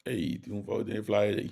Ey, tin un fout den e flyer ey.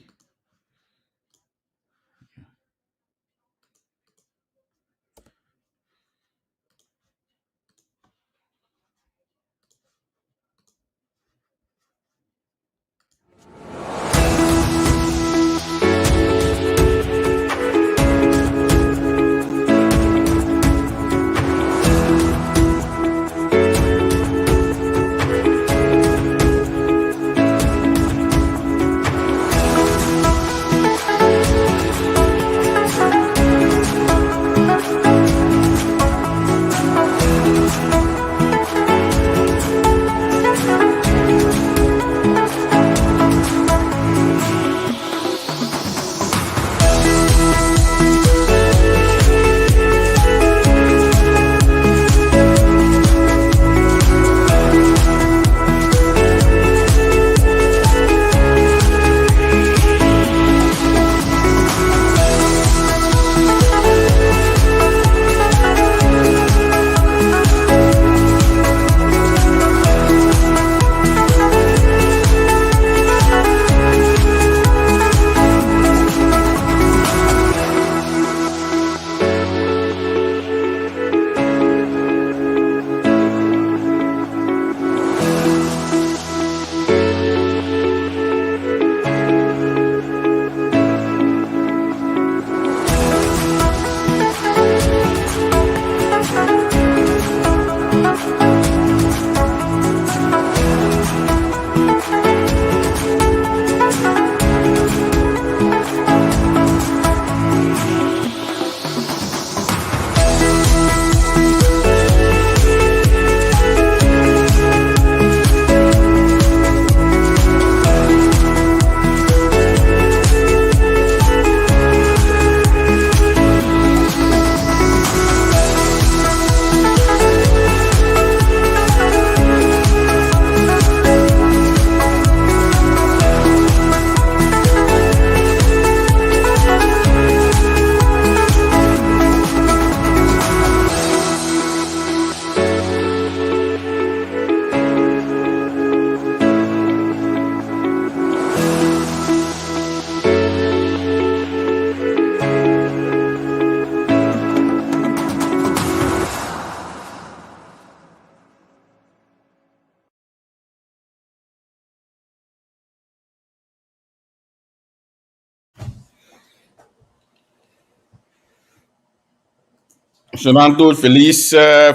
Señor tur, felis,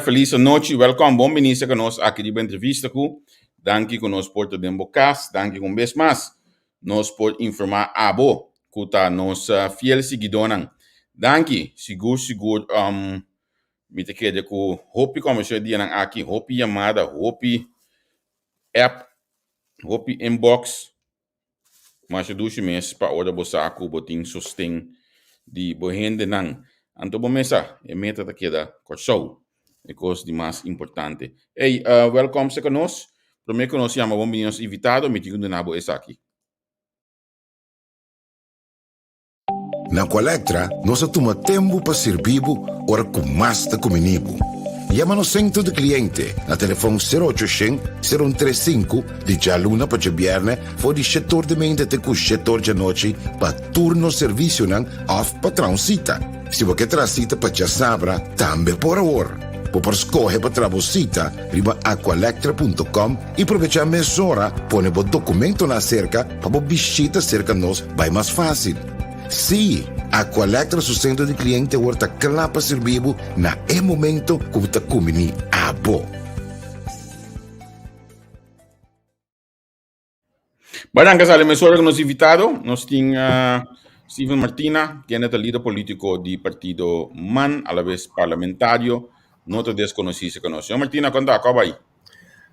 felis anochi. Welkom, bon bini serka nos aki riba entrevista ku. Danki ku nos por ta den bo kas. Danki ku un bes mas nos por informá abo ku ta nos fiel siguidónan. Danki, sigur sigur um, mi ta kere ku hopi kòmbersashon e dianan aki, hopi yamada, hopi app, hopi inbox. Masha dushi mes pa ora bo sa ku bo tin sosten di bo hendenan. Anto bo mes sa, e meta ta keda Kòrsou, e kos di mas importante. Ey, wèlkòm serka nos. Promé ku nos yama bon bini nos invitado, mi tin ku duna bo esaki. Na Aqualectra nos a tuma tempu pa sirbi bo ora ku mas ta kumini bo. Yama nos sentro di kliente na telefon sero ocho shen, sero un tres sinku di djaluna pa djabièrnè for di shet or di mente te ku shet or djanochi pa tur nos servisionan òf pa traha un sita. Si bo ke traha sita pa djasabra tambe por awor. Bo por skohe pa traha bo sita riba aqualectra punto com i probechá mesora pone bo dokumentonan aserka pa bo bishita serka nos bai mas fásil. Sí, Aqualectra su sentro di kliente awor ta kla pa sirbi bo na e momento ku bo ta kumbiní abo. Baranka sali mesora ku nos invitado. Nos tin Steven Martina, kende ta lider polítiko di partido man, alabes parlamentario. No ta deskonosí serka nos. Señor Martina, kon ta? Kò bai?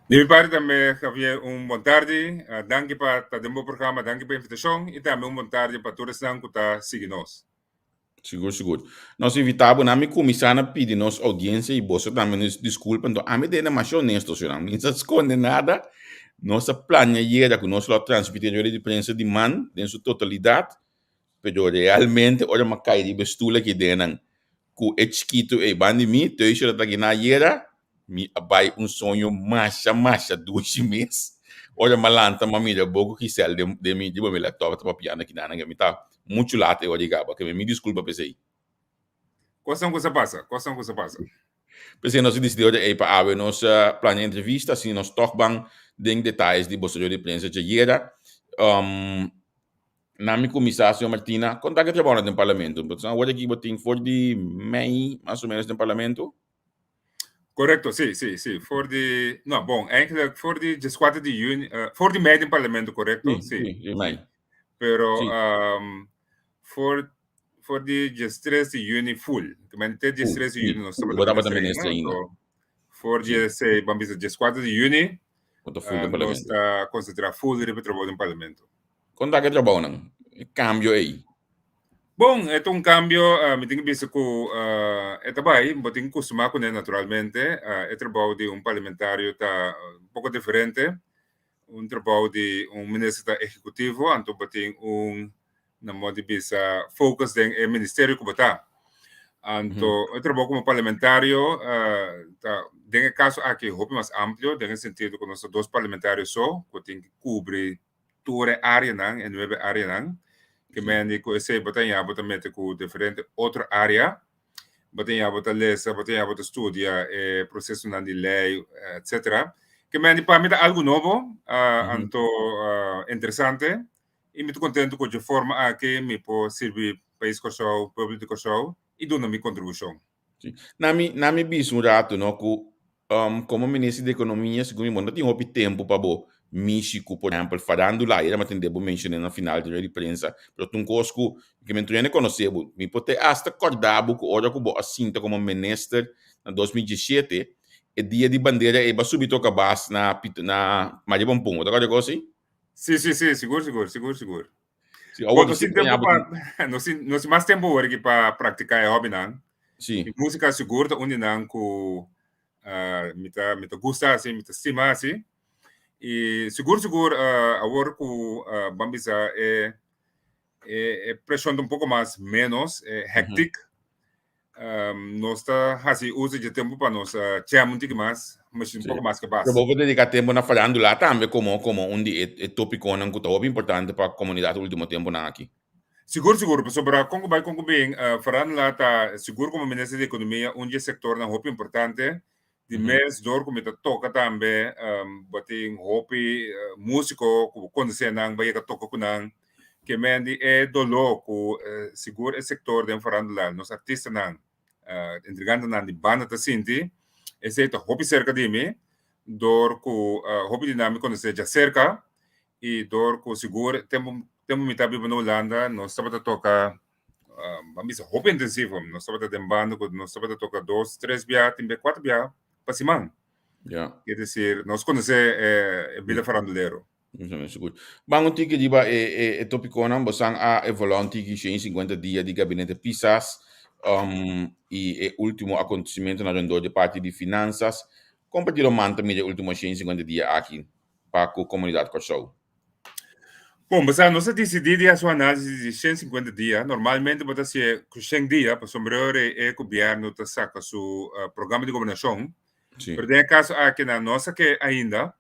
Di mi parti tambe, Javier, un bon tardi. Danki pa ta den bo programa, danki pa invitashon i tambe un bon tardi pa tur esnan ku ta sigui nos. Sigur, sigur. Nos invitá bo nan mi kuminsá na pidi nos oudiensia i boso tambe nos diskulpa. Anto ami ta demasiado honesto, señornan. Mi no ta skonde nada. Nos a plania yera ku nos lo a transmití rueda di prensa di man den su totalidat, pero realmente ora mi a kai riba e stul aki den nan ku e chikitu ei banda di mi, Teusje lo ta gina ayera, mi a bai un soño masha masha dushi mes. Ora m'a lanta m'a mira bo ku Giselle den den mi riba mi laptop ta papiando kinan nan mi ta muchu lat e ora di kaba. Ke mi diskulpa p'esei. Kosnan ku sa pasa, kosnan ku sa pasa. P'esei nos a disidí ora ei pa awe nos plania entrevista, asina nos tòg ban den detayes di bo señor di prensa djayera. Na mi kuminsá, señor Martina, kon ta ku e trabounan den parlamento? Pasobra awor aki bo tin for di mei mas o ménos den parlamento. Korekto, sí, sí, sí. For di, no, bon, eigenlijk for di dieskuater di yüni, for di mei den parlamento, korekto, Sí, sí. sí, di mei. Pero Sí. for for di diestres di yüni full. Te men te Full, diestres di sí. yüni nos Bo tabata tabata minister ainda, minister ainda. anto for Sí. diesei, ban bisa dieskuater di yüni, Bo ta full den nos parlamento. ta konsentrá full riba e trabou den parlamento. Kon ta ku e trabounan? E kambio ei? Bon, e ta un kambio, mi tin ku bisa ku e ta bai, bo tin ku kustumá kuné naturalmente. E trabou di un parlamentario ta un poko diferente. Un trabou di un minister ta ehekutivo, anto bo tin un, na modo di bisa, focus den e ministerio ku bo ta. Anto e trabou komo parlamentario ta den e kaso aki hopi mas amplio, den e sentido ku nos ta dos parlamentario so ku tin ku kubri tur e áreanan, e nuebe áreanan, ke men di ku esei bo ta haña bo ta mete ku diferente otro área, bo ta haña bo ta lesa, bo ta haña bo ta studia e prosesonan di lei, etcetera. Ke men di pa mi ta algu nobo, anto interesante, i mi ta kontentu ku dje forma aki mi por sirbi pais Kòrsou, pueblo di Kòrsou, i duna mi kontribushon. Sí. Na mi, na mi bisa un rato, no, ku um, komo minister di ekonomia, segun mi, bo no tin hopi tempu pa bo mishi ku, por ehempel, farándula. Ayera mi a tende bo menshoné na final di rueda di prensa, pero ta un kos ku ke mi tur hende konosé bo. Mi por te asta kòrda bo ku ora ku bo a sinta komo minister na 2017, e dia di bandera ei bo a subi toka bas na Pito, na Maria Pompon. Bo ta kòrda e kos ei? Sí, sí, sí, sigur, sigur, sigur, sigur. Sí, Bon, awor nos sí tin tempu ya pa, nos tin, nos tin mas tempu awor aki pa praktiká e hobbynan. Sí. I músika sigur ta un di nan ku uh, mi ta, mi ta gusta hasi, mi ta stima hasi. I sigur sigur uh, awor ku uh, ban bisa e, e, e preshon ta un poko mas menos, e hectic. Um, nos ta hasi uso di tempu pa nos uh, jam un tiki mas, mas un poko mas ke bas. Pero bo por dedica tempo na farándula tambe como como un di e, e tópiconan ku ta hopi importante pa komunidat último temponan aki. Sigur, sigur, pasobra kon ku bai kon ku bin, uh, farándula ta sigur komo minister di ekonomia un di e sektornan hopi importante. Di mes dor ku mi ta toka tambe, um, bo tin hopi uh, músiko ku bo konosé nan, bo yega toka ku nan. Ke men di e doló ku sigur e sektor den farándula, nos artistanan, intrigantenan di banda ta sinti, esei ta hopi serka di mi, dor ku hopi di nan mi konosé djaserka i dor ku sigur tempu tempu mi ta biba na Hulanda nos tabata toka ban bisa hopi intensivo, nos tabata den banda ku nos tabata toka dos, tres bia, tin bia kuater bia pa siman. Ke desir nos konosé e bida farandulero. Sigur. Ban un tiki riba e, e, e topikonan. Bosan a evaluá un tiki 150 dia di gabinete Pisas um, i e último akontesimentonan rondó di parti di finansas. Kon Partido man ta mira e último 150 dia aki pa ku komunidat Kòrsou? Bon, bosa nos a disidí di hasi un análisis di 150 dia. Normalmente bo ta hasié ku 100 dia, pasobra ora e gobièrnu ta saka su uh, programa di gobernashon. Sí. Pero den e kaso aki nan no a sak'é ainda.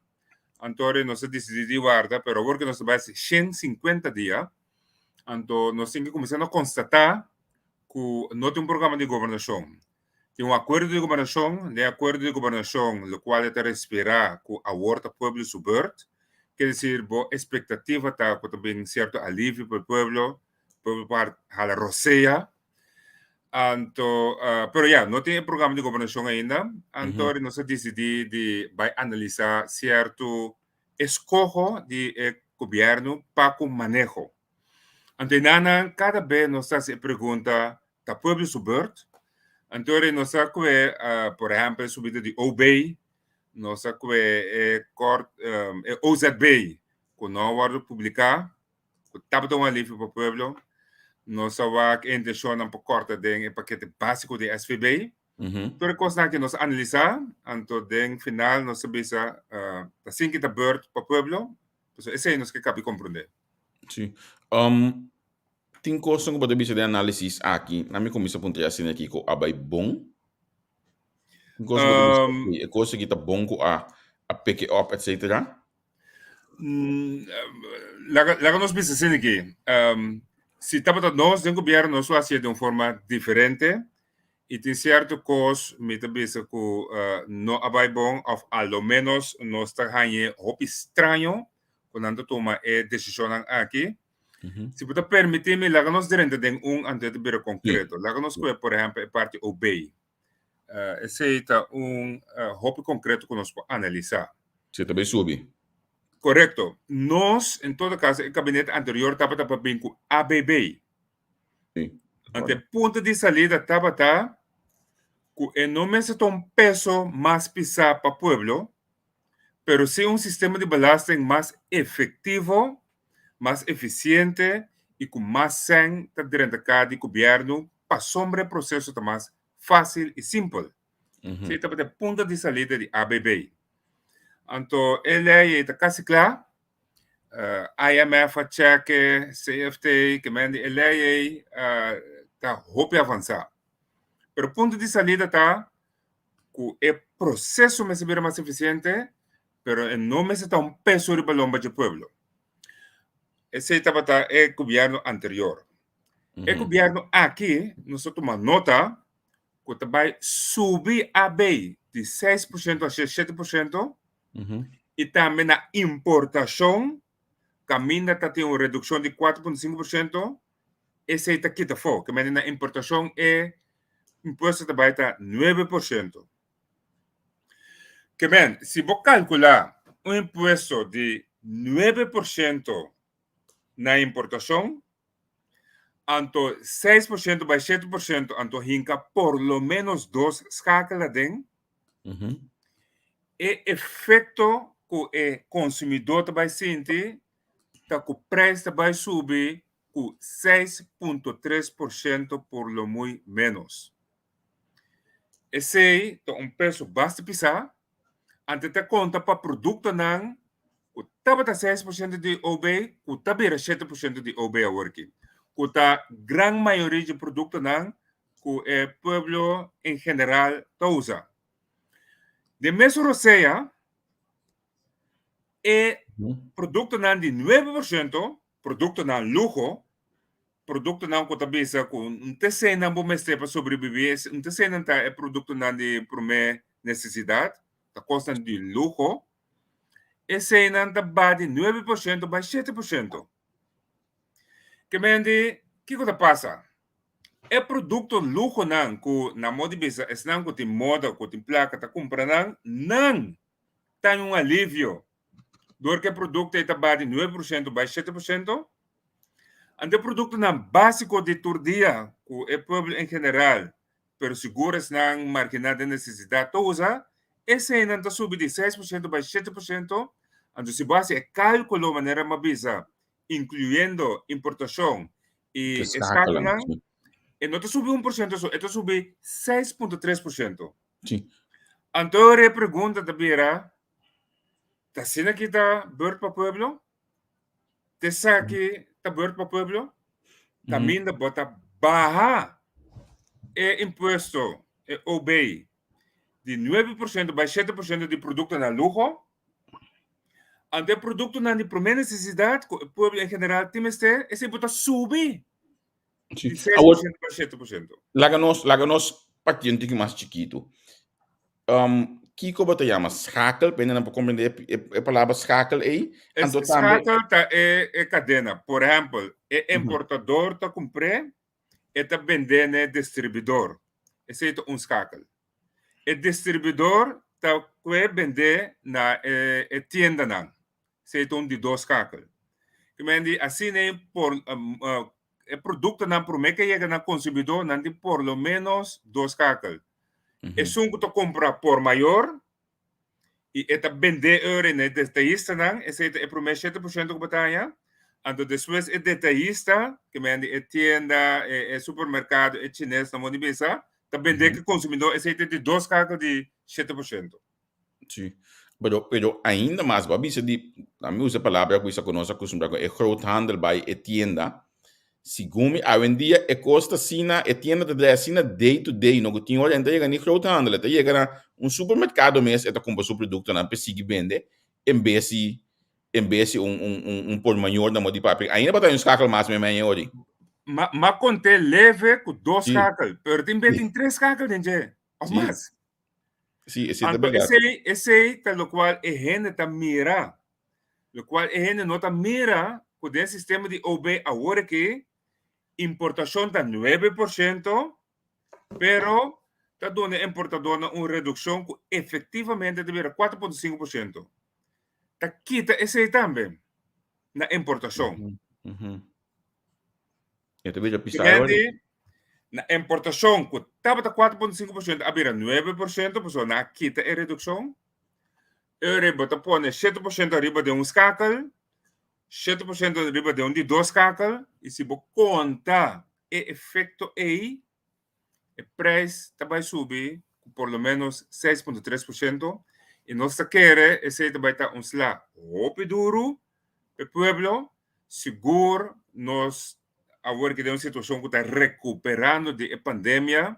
Anto nos a disidí di warda, pero awor ku nos ta bai hasi 150 dia, anto nos tin ku kuminsá na konstatá ku no tin un programa di gobernashon. Tin un akuerdo di gobernashon, den e akuerdo di gobernashon lokual e ta respirá ku awor ta pueblo su bùrt, ke desir bo espektativa ta ku ta bin sierto alivio pa e pueblo, pueblo por hala rosea. Anto, uh, pero ya, no tin e programa di gobernashon ainda. Anto, mm -hmm. nos a disidí di bai analisá sierto eskoho di e gobierno pa ku maneho. Anto, nana, kada be nos ta hasi e pregunta, ta pueblo su beurt? Anto, nos a kue, uh, por ehempel, subida di OB, nos a kue e, kort, um, e OZB, ku no a wòrdu publiká, ku tabata un alivio pa pueblo. Nos a wak e intenshonnan pa kòrta den e pakete básiko di SVB. Tur e kosnan aki nos a analisá, anto den final nos a bisa ta sin kita bùrt pa pueblo, pasobra esei nos ke kabi komprondé. Sí. Tin kosnan ku bo ta bisa den análisis aki, nan mi kuminsá puntra asina kiko a bai bon? Tin kos ku bo ta bisa, e kos aki ta bon ku a pick it up, etcetera? Mm, laga, laga nos bisa asina aki. Um, si tabata nos den gobierno, nos lo hacía de un forma diferente. Y tin cierto cos mi ta bisa cu uh, no a bai bon, of a lo menos nos ta hañe hopi straño cu nan ta tuma e decisionnan aki. Si bo ta permiti mi, laga nos drenta den un antes di bira concreto. Laga nos coge, por ehempel, e parti OB. Uh, esey ta un uh, hopi concreto cu nos por analisa. Si ta bay subi. Correcto. Nos, en todo caso, e gabinete anterior tabata pa bin cu ABB. Anto e punto di salida tabata cu e no mester ta un peso mas pisa pa pueblo, pero si un sistema di belasting mas efectivo, mas eficiente y cu mas cen ta drenta ca di gobierno pasobra e proceso ta mas facil y simpel. Esey tabata e punto di salida di ABB. Anto e ley ey ta casi cla. IMF a check-e, CFT, ke men di e ley ey ta hopi avansa. Pero punto di salida ta ku e proceso mester bira mas eficiente, pero e no mester ta un peso riba lomba dje pueblo. Esey tabata e gobierno anterior. E gobierno aki nos a tuma nota ku ta bai subi AB di 6% a 7% i tambe na importashon kaminda ta tin un redukshon di 4.5%, esei ta kita afó. Ke mende na importashon e impuesto ta bai ta 9%. Ke men, si bo kalkulá un impuesto di 9% na importashon, anto 6% bai 7%, anto hinka por lo menos dos skakel aden, e efekto ku e konsumidó ta bai sinti ta ku prijs ta bai subi ku 6.3% por lo muy menos. Esei ta un peso basta pisá, ante ta konta pa produktonan ku tabata 6% di OB ku ta bira 7% di OB aworki, ku ta gran mayoria di produktonan ku e pueblo en general ta usa. Den mesun rosea, e produktonan di 9%, produktonan luho, produktonan ku ta bisa ku un ta eseinan bo mester pa sobrebibí, un ta eseinan ta e produktonan di promé nesesidat, ta kosnan di luho, eseinan ta ba di 9% bai 7%. Ke men di, kiko ta pasa? E produkto luhonan ku na modo di bisa esnan ku tin moda, ku tin plaka ta kumpra nan, nan ta un alivio dor ku e produkto ei ta baha di 9% bai 7%. Anto e produktonan básiko di tur dia ku e pueblo en general, pero sigur esnan marginá den nesesidat ta usa, eseinan ta subi di 6% bai 7%. Anto si bo hasi e kálkulo manera mi a bisa, inkluyendo importashon i eskakinan, e no ta subi 1% so, e ta subi 6.3%. Sí. Anto e pregunta ta bira, ta asina ki ta beurt pa pueblo? Ta esaki ta beurt pa pueblo? Kaminda bo ta baha e impuesto, e OB, di 9% bai 7% di produktonan luho. Anto e produktonan di promé nesesidat ku e pueblo en general tin mester, esei bo ta subi. Sí. Di 6% Awor, pa 7%. laga nos, laga nos parti un tiki mas chikitu. Um, kiko bo ta yama schakel? Pa hendenan por comprende e, e, e palabra schakel ei. E Anto tambe, schakel ta e, e kadena. Por ehempel, e importador ta kumpr'é, e ta bend'é n'e distribuidor. Esei ta un schakel. E distribuidor ta kue bend'é na e, e tiendanan. Esei ta un di dos schakel. Ki men di asina ei por e produktonan promé ke yega na konsumidó nan tin por lo ménos dos schakel. Esun ku ta kumpra por mayor i e ta bendé ora na e detayistanan, esei ta e promé 7% ku bo ta haña. Anto despues e detayista, ke men di e tienda, e supermerkado, e chines nan bo di bisa, ta bendé ku konsumidó, esei ta e di dos schakel di 7%. Sí. Pero, pero ainda mas, bo a bisa di, a mi usa e palabra ku isa ku nos a kustumbrá ku e groothandel bai e tienda. Segun mi, awendia e kos ta asina, e tienda ta drai asina day to day, no ku tin ora e no ta yega ni groothandel, e ta yega na un supermerkado mes e ta kumpra su produktonan pa e sigui bende, en bes di. En bes di un un un un por mayor na modi papia. Ainda bo ta un schakel mas me mei ori. Ma ma conté leve cu dos schakel, pero tin be tin tres schakel den dje, of mas. Sí, esei ta Anto berdad. esei esei ta locual e hende ta mira. Locual e hende no ta mira cu den sistema di OB awor aki importacion ta 9%, pero ta duna e importadornan un reduccion cu efectivamente ta bira 4.5%. Ta kita esei tambe na importacion. E ta bira pisa ahora. Kende na importacion cu tabata 4.5% a bira 9%, pasobra nan a kita e reduccion. Ora bo ta pone 7% ariba den un skakel, 7% ariba den un di dos skakel, y si bo conta e efecto ey, e prijs ta bay subi cu por lo menos 6.3% y nos ta kere esey ta bay ta un sla hopi duro pa e pueblo, sigur nos awor ki den un situacion cu ta recuperando di e pandemia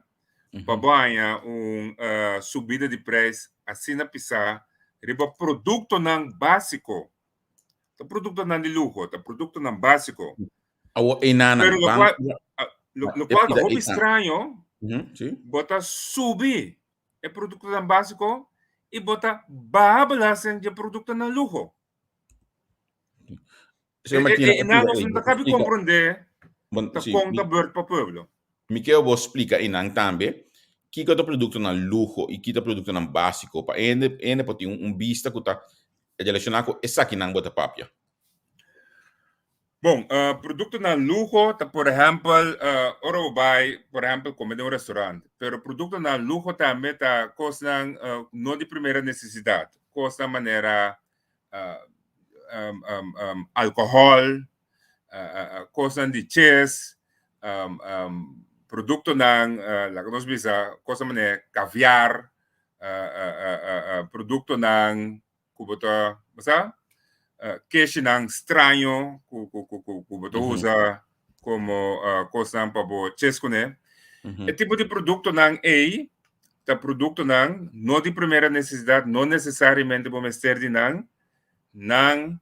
pa bo haña un subida di prijs asina pisa riba productonan basico. Ta productonan di luho, ta productonan basico. Awor enanan Pero lo ban cual, lo, lo e cual ta pida hopi einan. straño, Sí. bo ta subi e productonan basico y bo ta baha belasting di e productonan luho. Señor Martina, E, e, e e, nan pida nos ei, no ta bo cabi splika. comprende Bon, ta sí, con mi, ta beurt pa pueblo. mi ke bo splika einan tambe kiko ta productonan luho y ki ta productonan basico pa hende hende por tin un, un bista ku ta relaciona ku esakinan bo ta papia. Bon, productonan luho ta por ehempel ora bo bai por ehempel come den un restaurant, pero productonan luho tambe ta cosnan no di primera necesidad, cosnan manera alcohol, cosnan di ches, productonan laga nos bisa cosnan manera caviar, productonan ku bo ta, bo sa, keshinan straño ku ku ku ku ku bo ta usa komo kosnan pa bo ches kuné. E tipo di produktonan ei ta produktonan no di primera nesesidat, no nesesariamente bo mester di nan, nan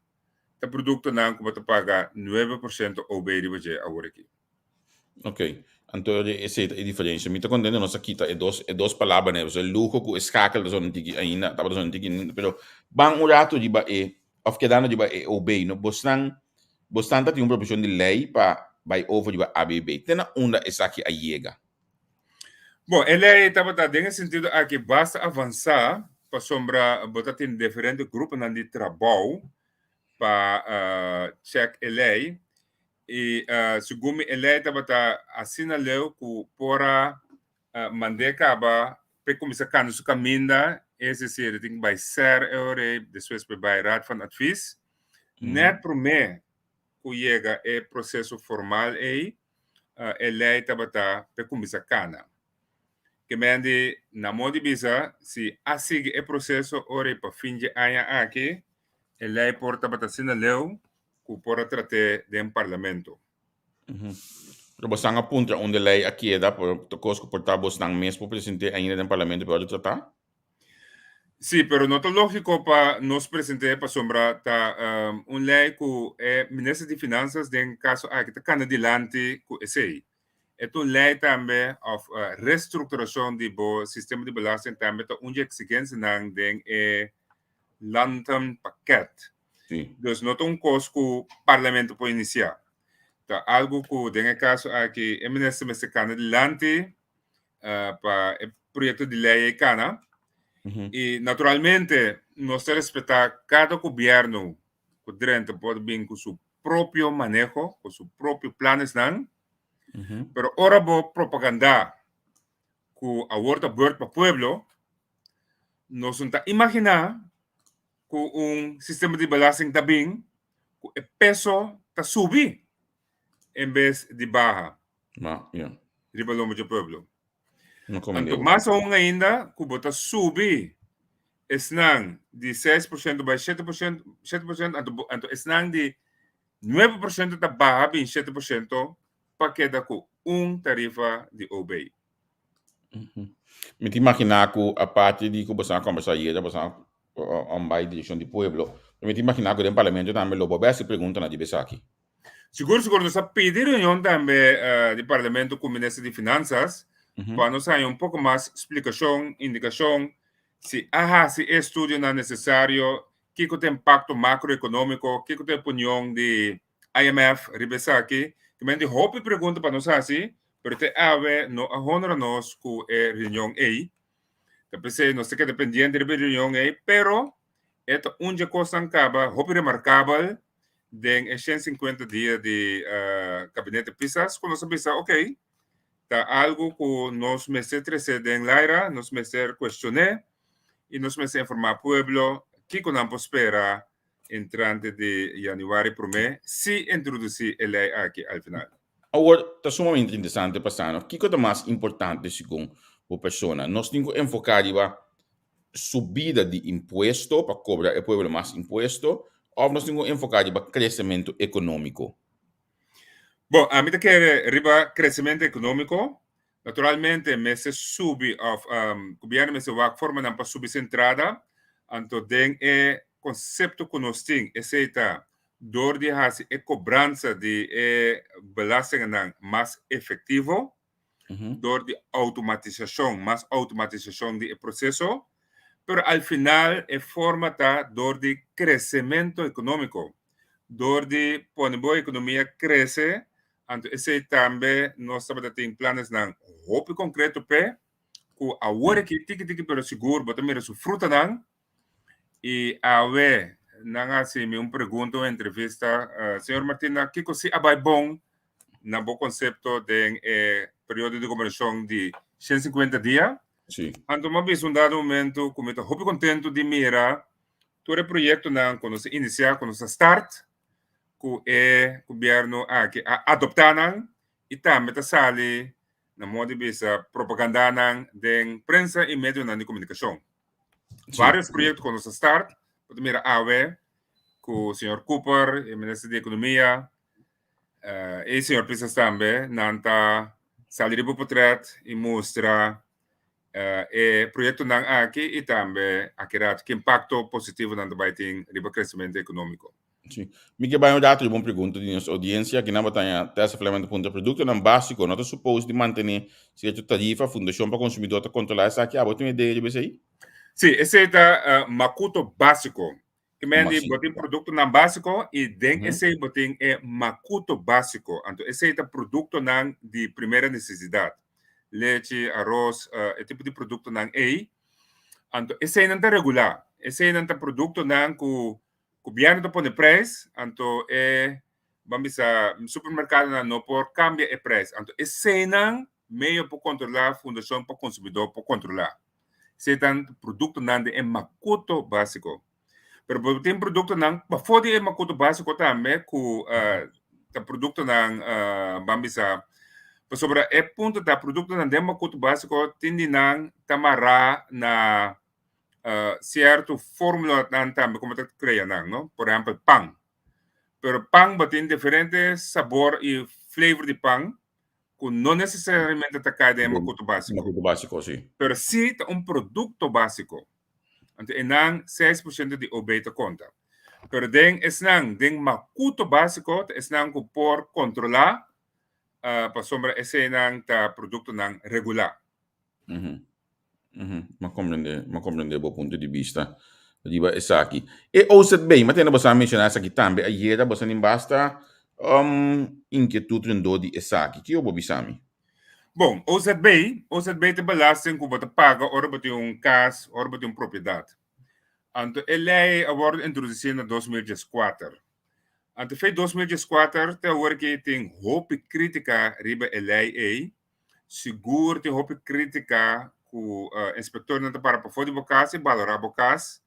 ta produktonan ku bo ta paga 9% OB riba dje awor aki. Ok, anto esei ta e diferencia. Mi ta contento nos a kita e dos e dos palabranan, pasobra e luho cu e schakel ta zona tiki ainda, tabata zona tiki ainda, pero ban un rato riba e, of kedando riba e OB, no? Bosnan, bosnan ta tin un proposicion di ley pa bai over riba ABB. Te na unda esaki a yega? Bon, e ley tabata den e sentido aki basta avansa, pasobra bo ta tin diferente gruponan di trabou pa check e ley. I segun mi e lei tabata asina leu ku por a mand'é kaba p'e kuminsá kanda su kaminda, es desir, e tin ku bai ser e ora ei, despues p'e bai Raad van Advies. Nèt promé ku yega e proseso formal ei, e lei tabata p'e kuminsá kana. Ke men di na modo di bisa, si a sigui e proseso ora ei pa fin dje aña aki, e lei por tabata asina leu ku por a trat'é den parlamento. Pero bosnan a puntra unda e lei a keda, por ta kos ku por ta bosnan mes por present'é ainda den parlamento pa wòrdu tratá? Sí, pero no ta lógiko pa nos present'é pasobra ta un lei ku e minister di Finansas den kaso aki ta kanda dilanti ku esei. E ta un lei tambe òf restrukturashon di bo sistema di belasting tambe ta un di e eksigensianan den e Lantenpakket. Sí. Dus no ta un kos ku parlamento por inisiá. Ta algu ku den e kaso aki e minister mester kana dilanti pa e proyekto di lei ei kana. I naturalmente nos ta respetá kada gobièrnu ku drenta por bin ku su propio maneho, ku su propio planesnan. Pero ora bo propagandá ku awor ta bùrt pa pueblo, nos no ta imaginá ku un sistema di belasting ta bin ku e peso ta subi en bes di baha Ma, yeah. riba lomba dje pueblo. No come Anto mas aun ainda ku bo ta subi esnan di 6% bai 7%, 7%, anto, anto esnan di 9% ta baha bin 7% pa keda ku un tarifa di OB. Mi ta imaginá ku aparte di ku boso a kombersá ayera, boso a bai direkshon di pueblo. Mi ta imaginá ku den parlamento tambe lo bo bèsti preguntanan di esaki. Sigur, sigur, nos a pidi reunion tambe di parlamento ku minister di Finansas pa nos haña un poko mas splikashon, indikashon, si a hasi e estudionan nesesario, kiko ta e impakto makroekonómiko, kiko ta e opinion di IMF riba esaki. Kimen tin hopi pregunta pa nos hasi, pero te awe no a honra nos ku e reunion ei. Ta p'esei nos ta keda pendiente riba e reunion ei, pero e ta un dje kosnan kaba hopi remarkabel den e 150 dia di Gabinete Pisas ku nos a bisa, ok, ta algu ku nos mester trese den laira, nos mester kuestion'é i nos mester informá pueblo kiko nan por spera entrante di yanüari promé si introdusí e lei aki al final. Awor, ta sumamente interesante pa sa no kiko ta mas importante segun bo persona. Nos tin ku enfoká riba subida di impuesto pa kobra e pueblo mas impuesto òf nos tin ku enfoká riba kresementu ekonómiko? Bon, ami ta kere riba kresementu ekonómiko. Naturalmente mester subi òf gobièrnu mester wak formanan pa subi su entrada. Anto den e konsepto ku nos tin, esei ta dor di hasi e kobransa di e belastingennan mas efektivo, dor di outomatisashon, mas outomatisashon di e proseso, pero al final e forma ta dor di kresementu ekonómiko, dor di pone bo ekonomia krese, anto esei tambe nos tabata tin planesnan hopi konkreto p'e, ku awor aki tiki tiki pero sigur bo ta mira su frutanan. I awe nan a hasi mi un pregunta, un entrevista. Señor Martina, kiko si a bai bon na bo konsepto den e periodo di gobernashon di 150 dia? Sí. Anto mi a bisa un dado momento ku mi ta hopi kontentu di mira tur e proyektonan ku nos a inisiá, ku nos a start, ku e gobièrnu aki a adoptá nan i tambe ta sali na modo di bisa propagandá nan den prensa i medionan di komunikashon. Varios proyecto cu nos a start, bo ta mira awe cu señor Cooper, e minister di economia, eh, y señor Pisas tambe, nan ta sali riba potret y mustra eh, e proyectonan aki y tambe aki rato ki impacto positivo nan ta bay tin riba crecimiento economico. Sí. Mi ke bai un rato riba un pregunta di nos audiencia. Kinan bo ta haña Tessa Fleming ta puntra, Productonan básico no ta supos di mantené cierto tarifa? Fundacion pa Consumidor ta controlá esaki? Abo tin un idea riba esei? Sí, esei ta makuto básiko. Ke men di bo tin produktonan básiko i den esei bo tin e makuto básiko. Anto esei ta produktonan di primera nesesidat. Lechi, aros, e tipo di produktonan ei. Anto eseinan ta regulá. Eseinan ta produktonan ku Gobierno ta pone prijs, anto e, ban bisa, supermercadonan no por cambia e prijs. Anto eseinan medio por controla, Fundacion pa Consumidor por controla. Esei tan productonan den e macuto basico. Pero bo tin productonan pafó di e macuto basico tambe cu ta productonan, ban bisa, pasobra e punto ta productonan den macuto basico tin di nan ta mará na cierto formulanan tambe como ta crea nan, no? Por ehempel, pan. Pero pan bo tin diferente sabor y flavor di pan cu no necesariamente ta cay den macuto basico. Macuto basico, si. Pero si ta un producto basico. Anto enan 6% di OB ta conta. Pero den esnan, den macuto basico, ta esnan cu por controla, pasobra eseinan ta productonan regula. M'a comprende, m'a comprende bo punto di bista riba esaki. E OZB, m'a tende boso a menciona esaki tambe ayera, boso a tin basta inquietud rondó di esaki. Kiko bo bisa mi? Bon, OZB, OZB ta belasting ku bo ta paga ora bo tin un kas, ora bo tin un propiedat. Anto e lei a wòrdu introdusí na 2014. Anto fe 2014 te awor aki tin hopi krítika riba e lei ei. Sigur tin hopi krítika ku inspektornan ta para pafó di bo kas i balorá bo kas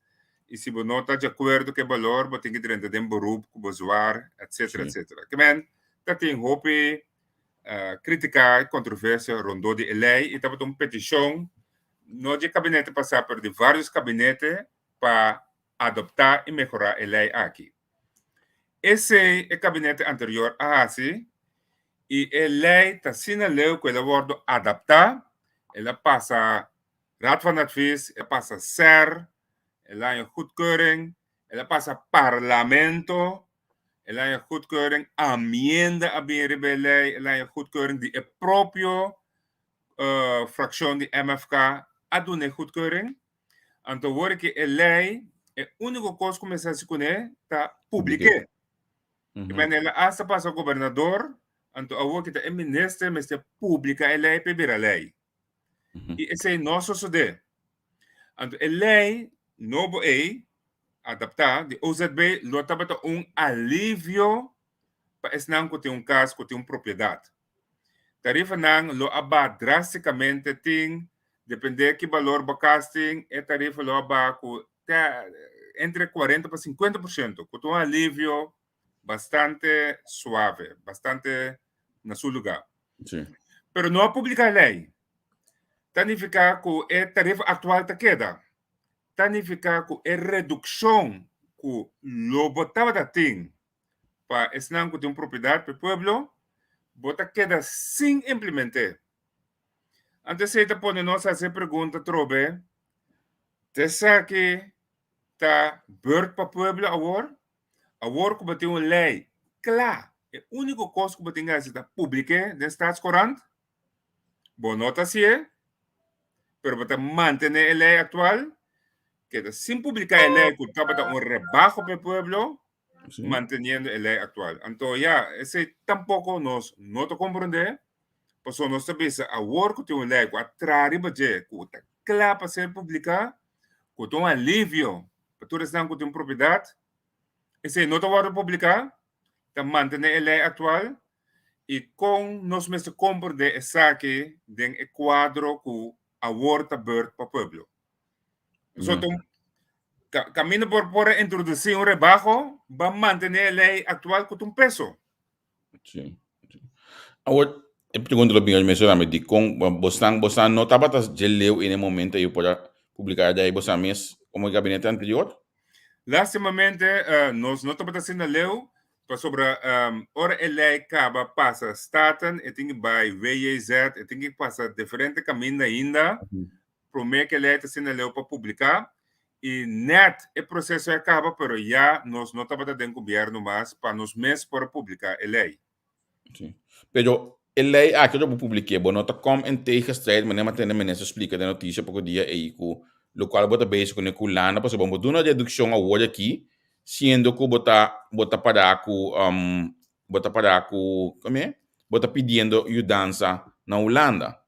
i si bo no ta di akuerdo ku e balor bo tin ki drenta den beroep ku bo zwar etsetera etsetera. Ke men ta tin hopi krítika i kontroversia rondó di e lei i tabata un petishon no di e kabinete pasá pero di vários kabinete pa adoptá i mehorá e lei aki. Esei e kabinete anterior a hasi i e lei ta asina leu ku el a wòrdu adaptá, el a pasa Raad van Advies, el a pasa ser, el a haña goedkeuring, El a pasa parlamento, el a haña goedkeuring, amienda a bin riba e lei, el a haña goedkeuring di e propio fraccion di MFK a duna e goedkeuring. Anto wor ki e lei, e úniko kos ku mester hasi kuné ta publik'é. I men el a hasta pasa gobernador, anto awor ki ta e minister mester publiká e lei pa e bira lei. I esei no a sosodé. Anto e lei nobo ei, adaptá di OZB, lo tabata un alivio pa esnan ku tin un kas, ku tin un propiedat. Tarifanan lo a baha drástikamente tin, dependé ki balor bo kas tin, e tarifa lo a baha ku te entre 40 pa 50%, ku ta un alivio bastante suave, bastante na su lugá. Sí. Pero no a publiká e lei. Ta nifiká ku e tarifa aktual ta keda. Ta nifiká ku e redukshon ku lo bo tabata tin pa esnan ku tin un propiedat pa e pueblo, bo ta keda sin implement'é. Anto esei ta pone nos hasi e pregunta atrobe, Ta esaki ta beurt pa pueblo awor? Awor ku bo tin un lei kla, e úniko kos ku bo tin ku hasi ta publik'é den Staatscourant. Bo no ta hasié, pero bo ta mantené e lei aktual, keda sin publiká e lei ku tabata un rebaho pa e pueblo, manteniendo e lei aktual. Anto ya, esei tampoko nos no ta komprondé, pasobra nos ta bisa awor ku tin un lei ku a traha riba dje, ku ta kla pa ser publiká, ku ta un alivio pa tur esnan ku tin propiedat, esei no ta wòrdu publiká, ta mantené e lei aktual i kon nos mester komprendé esaki den e kuadro ku awor ta bèrt pa pueblo. So ta un kaminda por por a introdusí un rebaho ba mantené e lei aktual ku ta un peso. Sí. Awor, e pregunta lo bin hoy mencioná mi dikon bosnan bosnan no tabata dje leu en e momento ei por a publiká dje ei bosnan mes komo e gabinete anterior? Lastimamente nos no tabata asina leu pasobra ora e lei kaba pasa Staten e tin ki bai WJZ e tin ki pasa diferente kaminda ainda promé ku e lei ta asina leu pa publiká i nèt e proseso a kaba pero ya nos no tabata den gobièrnu mas pa nos mes por a publiká e lei. Sí. Pero e lei aki lo bo publiké, bo no ta kom en tegenstrijd, manera mi a tende minister splika den notisia poko dia ei ku lokual bo ta bezig kuné ku Hulanda pasobra bo duna redukshon awor aki siendo ku bo ta bo ta pará ku bo ta pará ku kome bo ta pidiendo yudansa na Hulanda.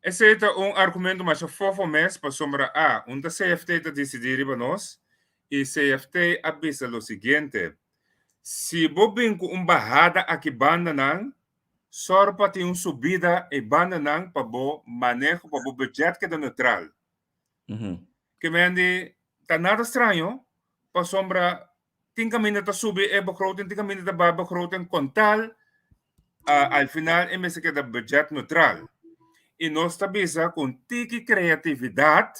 Esei ta un argumento masha fofo mes pasobra a un ta CFT ta disidí riba nos i CFT a bisa lo siguiente, Si bo bin ku un bahada aki bandanan, sòru pa tin un subida ei bandanan pa bo maneho, pa bo budget keda neutral. Ke men di ta nada straño pasobra tin kaminda ta subi e begroting, tin kaminda ta baha begroting kon tal al final e mester keda budget neutral. I nos ta bisa ku un tiki kreatividat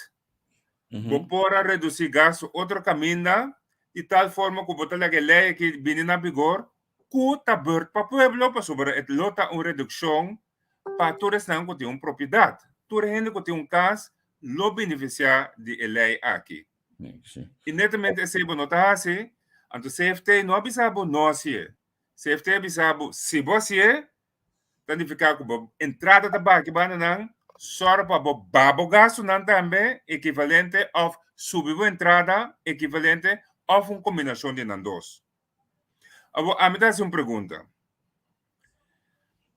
bo por a redusí gastu otro kaminda di tal forma ku bo ta laga e lei aki bini na vigor ku ta beurt pa pueblo pasobra e lo ta un redukshon pa tur esnan ku tin un propiedat. Tur hende ku tin un kas lo benefisiá di e lei aki. I netamente esei bo no ta hasi, anto CFT no a bisa bo no hasié. CFT a bisa bo si bo hasié, ta nifiká ku bo entrada ta baha ki bandanan, sòru pa bo baha bo gastunan tambe ekivalente òf subi bo entrada ekivalente òf un kombinashon di nan dos. Awor ami ta hasi un pregunta.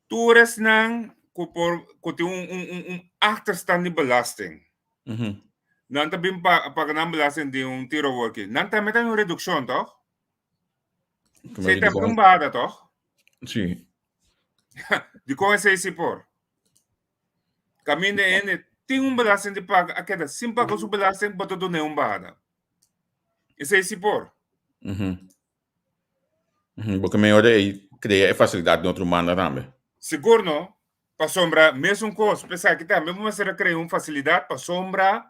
Tur esnan ku por ku tin un un un un achterstand di belasting. Nan ta bin pa paga nan belasting di un tiro worki. Nan tambe ta un redukshon, tòg? Esei tambe un bahada, tòg? Sí. Dikon esei si por? Kaminda e hende tin un belasting di paga, a keda sin paga su belasting, bo ta dun'é un bahada. Esei si por. Bo ke mehor ei krea e fasilidat den otro banda tambe. Sigur no, pasobra mesun kos, p'esaki tambe bo mester a krea un fasilidat pasobra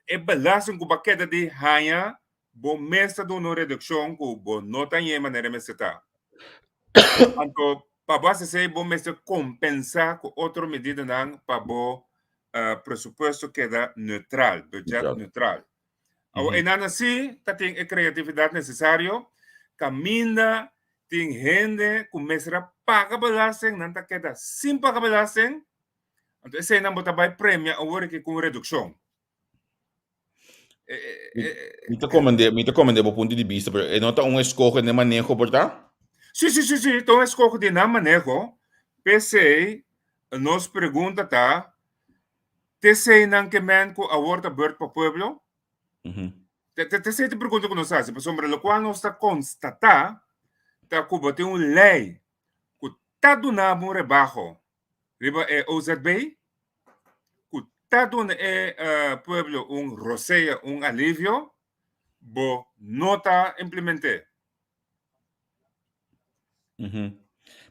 e belasting ku bo a keda di haña bo mes ta duna un redukshon ku bo no ta hañ'é manera mester ta. Anto pa bo hasi esei bo mester kompensá ku otro medidanan pa bo presupuesto keda neutral, budget neutral. Awor einan sí ta tin e kreatividat nesesario, kaminda tin hende ku mester a paga belasting, nan ta keda sin paga belasting, anto eseinan bo ta bai premia awor aki ku un redukshon. Mi ta komende, mi ta komende bo punto di bista, pero e no ta un eskoho den maneho por ta? Sí, sí, sí, sí, ta un eskoho di nan maneho. P'esei nos pregunta ta, T'esei nan ke men ku awor ta beurt pa pueblo? T'esei ta pregunta ku nos hasi, pasobra lokual nos ta konstatá ta ku bo tin un lei ku ta duna bo un rebaho riba e OZB, ku ta duna e pueblo un rosea, un alivio, bo no ta implement'é.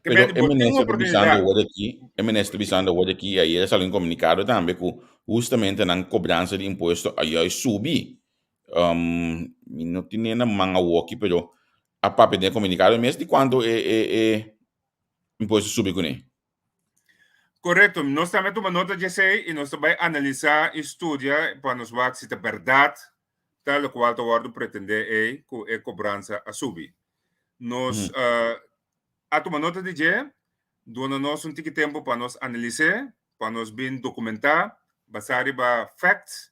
Ke Pero e minister ta bisando awor aki, e minister ta bisando awor aki, ayer a sali un komunikado tambe ku hustamente nan kobransa di impuesto a juist subi. Um, mi no tine na man awoki, pero a papia den e komunikado mes di kuantu e e e impuesto subi kuné. Korekto, nos tambe a tuma nota di esei i nos ta bai analisá i studia pa nos wak si ta bèrdat ta lokual ta wòrdu pretendé ei ku e kobransa a subi. Nos a tuma nota di dje, duna nos un tiki tempu pa nos analis'é, pa nos bin dokumentá basá riba facts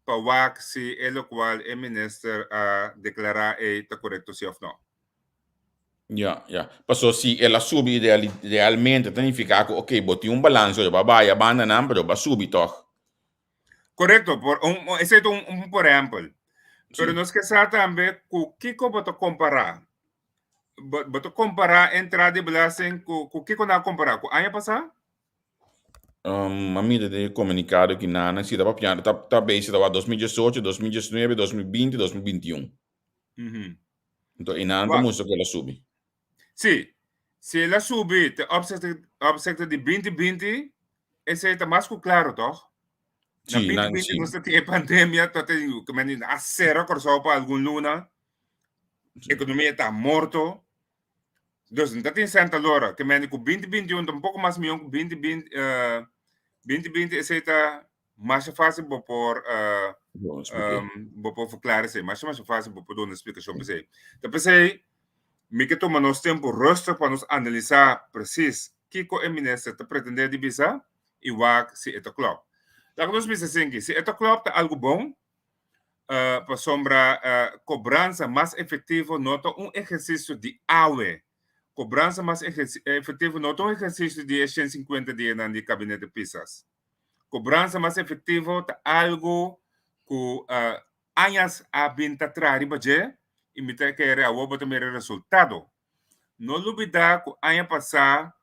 pa wak si e lokual e minister a deklará ei ta korekto si òf nò. Ya, ya. Paso si el a subi realmente ta nifiká ku oke bo tin un balans ora bo a bai a banda nan pero bo a subi tòg. Korekto, por un esei ta un un por ehèmpel. Pero nos ke sa tambe ku kiko bo ta kompará. Bo bo ta kompará entrada di belasting ku ku kiko nan a kompará? Ku aña pasá? Um, a mira den e komunikado ki nan a si ta papiando ta ta bezig ta 2018, 2019, 2020, 2021. Enton e nan ta mustra ku el a subi. Sí, si el a subi te opzichte, opzichte di 2020, esei ta mas ku klaro, tòg? Na Sí, nan 2020 sí. nos ta tin e pandemia, ta tin, ku men a sera Kòrsou pa algun luna, ekonomia ta morto. Dus no ta tin sèn talora, ke men ku 2021 ta un poko mas mihó ku 2020, eh, 2020 esei ta Masha fácil bo por uh, um, bo por verklaren esei. Masha masha fácil bo por duna splikashon pa esei. Ta p'esei mi ke tuma nos tempu rustig pa nos analisá presis kiko e minister ta pretendé di bisa i wak si e ta klòp. Laga nos bisa asinki, si e ta klòp ta algu bon, uh, pasobra uh, kobransa mas efektivo no ta un ehersisio di awe. Kobransa mas efektivo no ta un ehersisio di e 150 dianan di Kabinete Pisas. Kobransa mas efektivo ta algu ku añas a bin ta traha riba dje i mi ta kere awor bo ta mira resultado. No lubidá ku aña pasá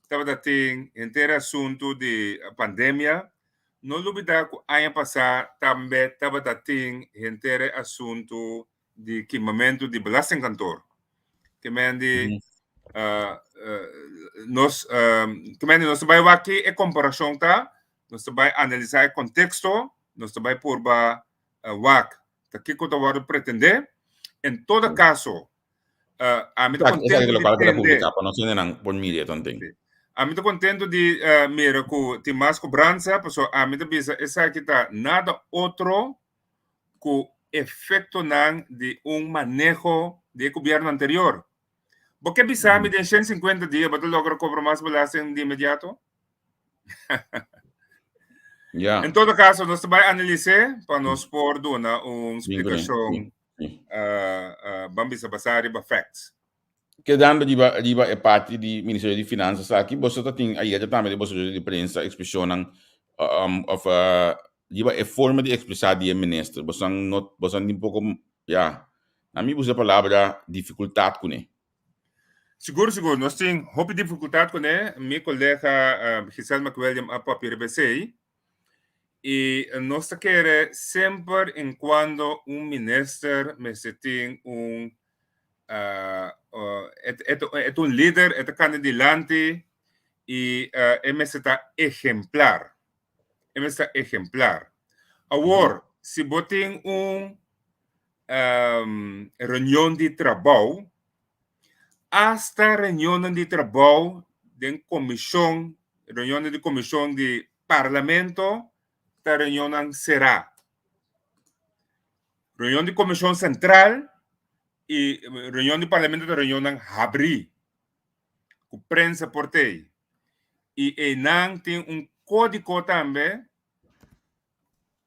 tabata tin henter e asuntu di pandemia, no lubidá ku aña pasá tambe tabata tin henter e asuntu di kimamentu di belastingkantoor. Ke men di nos ke men di nos ta bai wak ki e komparashon ta, nos ta bai analisá e konteksto, nos ta bai purba wak ta kiko ta wòrdu pretendé. En todo kaso, ami ta kontentu di tende. Pa nos hendenan por mira e tanten. Ami ta kontentu di mira ku tin mas kobransa, pasobra ami ta bisa esaki ta nada otro ku efektonan di un maneho di e gobierno anterior. Bo ke bisa mi den 150 dia bo ta logra kobra mas belasting di inmediato? Ja. En todo kaso, nos ta bai analis'é pa nos por duna un splikashon, ban bisa basá riba facts. Kedando riba riba e parti di Ministerio di Finanzas aki, boso ta tin ayer tambe den boso rueda di prensa ekspresionnan of riba e forma di ekspresá di e minister. Boso no boso tin poko ya, na mi usa e palabra difikultat kuné. Sigur sigur, nos tin hopi difikultat kuné. Mi kolega Giselle McWilliam a papia riba esei. I nos ta kere semper en kuando un minister mester tin un e ta un lider, e ta kanda dilanti i e mester ta ehemplar. E mester ta ehemplar. Awor, si bo tin un reunion di trabou, Asta reunionnan di trabou den komishon, reunionnan di komishon di parlamento ta reunionnan será. Reunion di Komishon Sentral i reunion di Parlamento ta reunionnan habrí ku prensa por tei. I einan tin un kódigo tambe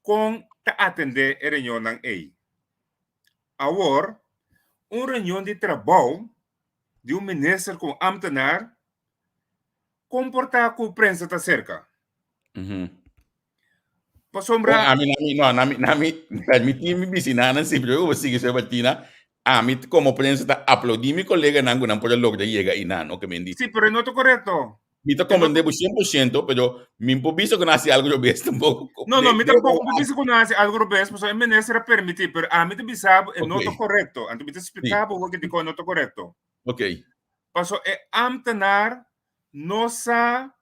kon ta atendé e reunionnan ei. Awor, un reunion di trabou di un minister ku un ámtenar, kon por ta ku prensa ta serka? Pasobra. Ami, ami, no, nami, nami, permití mi bisinanan si, pero bo sigui soy Martina. Ami como prensa ta aplaudí mi coleganan ku nan por a logra yega einan, oke men di. Sí, pero no ta korekto. Mi ta comprende bo 100%, pero mi por bisa ku nan hasi algo robes tampoco. No, no, mi tampoco por bisa ku nan hasi algo robes, pasobra e minister a permití, pero ami ta bisa bo e no ta korekto. Anto mi ta splika bo hopi dikon no ta korekto. Ok. Pasobra e ambtenaar no sa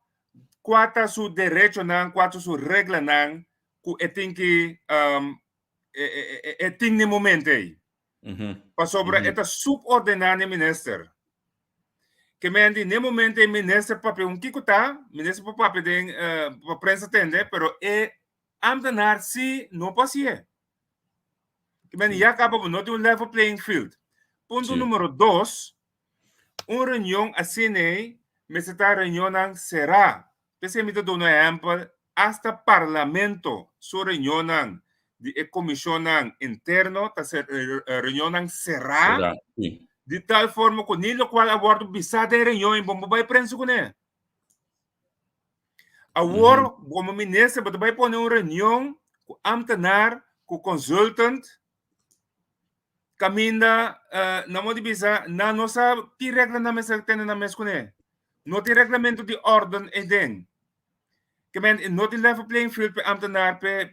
kua ta su derechonan, kua ta su reglanan ku e tin ki e tin na e momento ei. Pasobra e ta subordená na e minister. Ke men di n'e momento e minister papia un kiko ta, minister por papia den pa prensa tende, pero e ambtenaar si no por hasié. Ke men di ya kaba bo no tin un level playing field. Punto numero dos, un reunion asina ei mester ta reunionnan será. P'esei mi ta duna ehèmpel hasta parlamento su reunionnan di e komishonnan interno ta ser reunionnan será di tal forma ku ni lokual a wòrdu bisá den reunion bo no bai prensa kuné. Awor komo minister bo ta bai pone un reunion ku ámtenar, ku consultant kaminda nan bo di bisa nan no sa ki regla nan mester tene nan mes kuné. No tin reglamento di órden eiden. Ke men no tin level playing field pa e ámtenar pa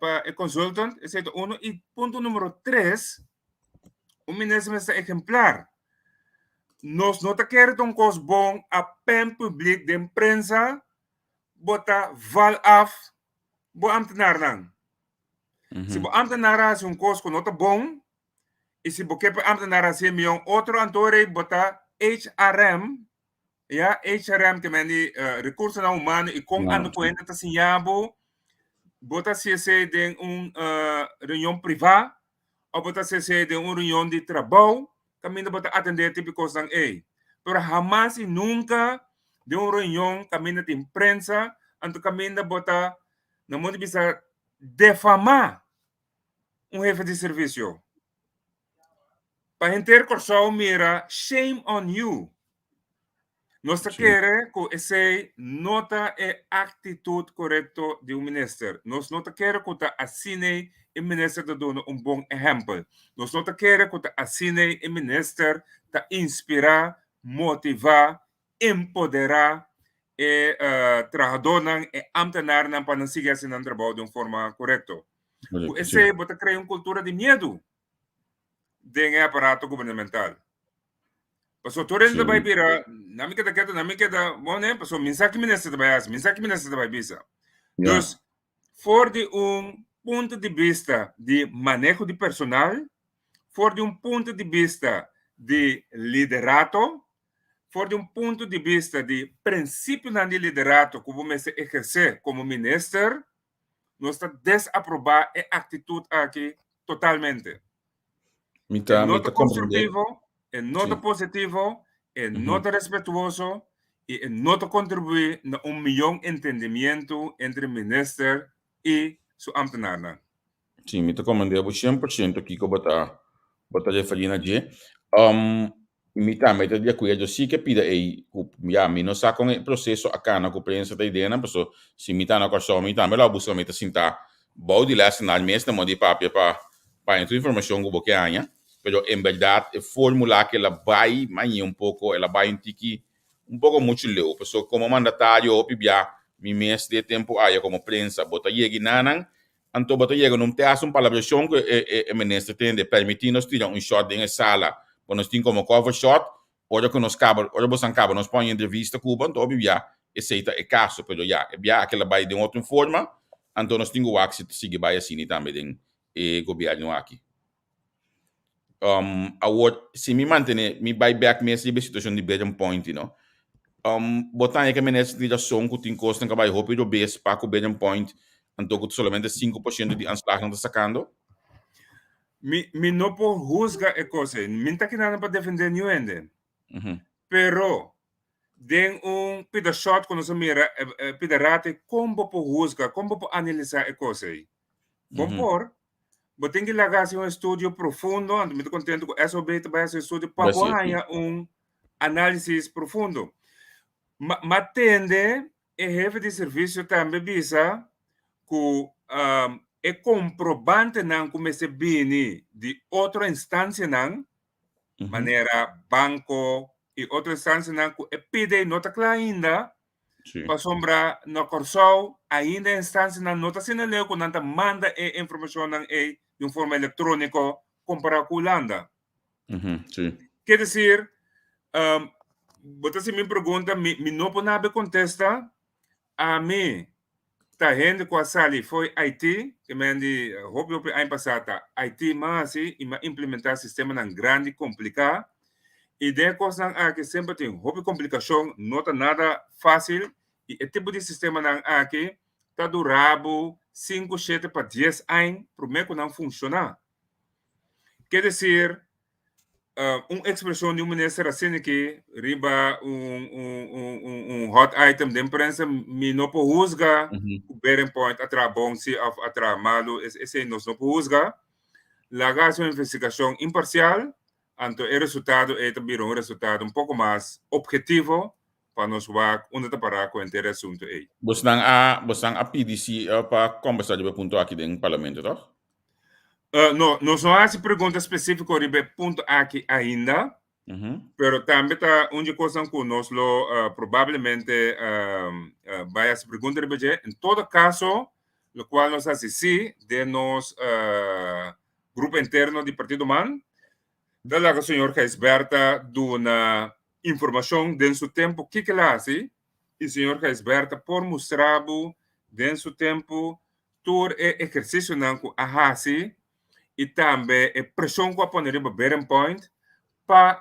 pa e consultant, esei ta uno. I punto numero tres, un minister mester ta ehemplar. Nos no ta kere ta un kos bon a pen publik den prensa bo ta val af bo ámtenarnan. Si bo ámtenar a hasi un kos ku no ta bon i si bo ke pa e ámtenar hasi e mion otro anto rei bo ta HRM Ya, HRM ke men di rekursonan humano i kon ando ku hende ta siña bo, bo ta hasi esei den un reunion privá òf bo ta hasi esei den un reunion di trabou kaminda bo ta atendé e tipo di kosnan ei. Pero hamas i nunka den un reunion kaminda tin prensa anto kaminda bo ta na modo di bisa defamá un hefe di servisio. Pa henter Kòrsou mira shame on you. Nos ta kere ku esei no ta e aktitut korekto di un minister. Nos no ta kere ku ta asin'ei e minister ta duna un bon ehèmpel. Nos no ta kere ku ta asin'ei e minister ta inspirá, motivá, empoderá e trahadónan, e ámtenarnan pa nan sigui hasi nan trabou di un forma korekto. Ku esei bo ta krea un kultura di miedu. den e aparato gubernamental. Paso tur hende ta bai bira, na mi keda keto, na mi keda, bon ne, paso mi sa ki minister ta bai hasi, mi sa ki minister ta bai bisa. Dus, for di un punto di bista di maneho di personal, for di un punto di bista di liderato, for di un punto di bista di prinsipionan di liderato ku bo mester ehersé komo minister, nos ta desaprobá e aktitut aki totalmente. Mi ta, E no mi ta ta comprende. konstruktivo, e no ta positivo, e no ta respetuoso i e no ta kontribuí na un mion entendimiento entre minister i su ambtenarnan. Sí, mi ta comprende bo 100% kiko bo ta bo ta referí na dje. Um, Mi tambe ta di akuerdo si ke pida ei ku ya mi no sa kon e proseso a kana ku prensa ta ideanan paso si mi ta na Kòrsou mi tambe lo a buska mi ta sinta bou di lèsenar mes na moda di papia pa pa haña tur informashon ku bo ke haña pero en bèrdat e formula ke el a bai maña un poko el a bai un tiki un poko muchu leu paso komo mandatario hopi bia mi mes di e tempu aya komo prensa bo ta yegi nanan Anto bo ta yega na un tèst, un palabrashon ku e minister tende, permití nos tira un shòt den e sala ku nos tin komo cover shot, ora ku nos kaba, ora bosan kaba nos pon entrevista ku bo, anto hopi bia esei ta e kaso, pero ya, e bia aki el a bai den otro forma, anto nos tin ku wak si ta sigui bai asina tambe den e gobièrnu aki. Um, awor, si mi mantene, mi bai bek mes riba e situacion di Bedroom Point, no? Um, bo ta haña ke minister tin rason ku tin kosnan ka bai hopi robes pa ku Bedroom Point, anto ku solamente 5% di aanslagnan ta sakando? Mi no por husga e kos ei. Mi no ta kina pa defendé niun hende. Pero den un pida shot ku nos a mira e pida rato ei, kon bo por husga, kon bo por analisá e kos ei? Bo por. Bo tin ki laga hasi un estudio profundo, anto mi ta kontento ku SOB ta bai hasi un estudio pa bo haña un análisis profundo. Ma tende e hefe di servisio tambe bisa ku e komprobantenan ku mester bini di otro instansianan, manera banko i otro instansianan ku e pidi no ta kla ainda, pasobra na Kòrsou ainda e instansianan no ta asina leu ku nan ta manda e informashonnan ei di un forma elektróniko kompará ku Hulanda. Ke desir, bo ta hasi mi pregunta, mi no por nabe kontesta. Ami ta hende ku a sali fo'i IT, ke men di hopi hopi aña pasá ta IT m'a hasi i m'a implementá sistemanan grandi kompliká. I den e kosnan aki semper tin hopi komplikashon, no ta nada fásil i e tipo di sistemanan aki ta dura bo sinku, shete pa dies aña promé ku nan funshoná. Ke desir, un ekspreshon di un minister asina aki riba un hot item den prensa, mi no por husga ku Bearing Point a traha bon si òf a traha malu, esei nos no por husga. Laga hasi un investigashon imparsial, anto e resultado ei ta bira un resultado un poko mas ophetivo pa nos wak unda ta pará ku henter e asuntu ei. Bosnan a bosnan a pidi si pa kombersá riba e punto aki den parlamento, tòg? No, nos no a hasi pregunta spesífiko riba e punto aki ainda, pero tambe ta un dje kosnan ku nos lo probablemente bai hasi pregunta riba dje. En todo kaso, lokual nos hasi sí den nos grupo interno di Partido man, ta laga señor Gijsbertha duna informashon den su tempu kiko el a hasi i señor Gijsbertha por mustra bo den su tempu tur e ehersisionan ku a hasi i tambe e preshon ku a pone riba Bearing Point pa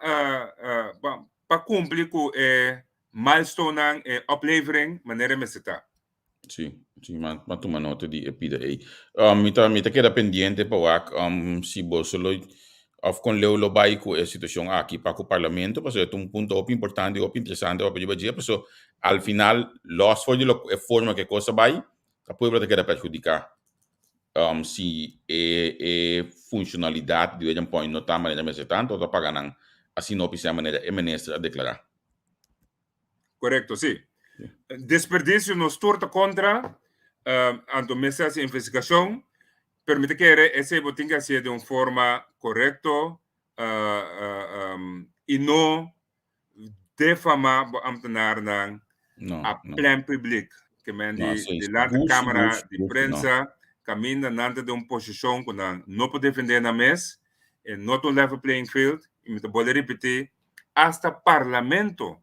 pa kumpli ku e milestonenan, e oplevering manera e mester ta. Sí, sí, m'a m'a tuma nota di e pida ei. Mi ta mi ta keda pendiente pa wak si boso lo òf kon leu lo bai ku e situashon aki pa ku parlamento pasobra e ta un punto hopi importante i hopi interesante pa riba dje pasobra al final lòs for di lo e forma ku e kos a bai Ta pueblo ta keda perhudiká si e e funshonalidat di Wedding Point no ta manera mester ta, anto ta paga nan asina hopi sea manera e minister a deklará. Korekto, sí. Desperdisio nos tur ta kontra, anto mester hasi investigashon, pero mi ta kere esei bo tin ke hasié den un forma korekto i no defamá bo ambtenarnan No, a no. plen publiek. Ke men No, di así es. delante Gusto, cámara gusto, di gusto, no. prensa, kaminda nan ta den un posishon ku nan no por defendé nan mes, e no ta un level playing field, i mi ta bolbe ripití, hasta parlamento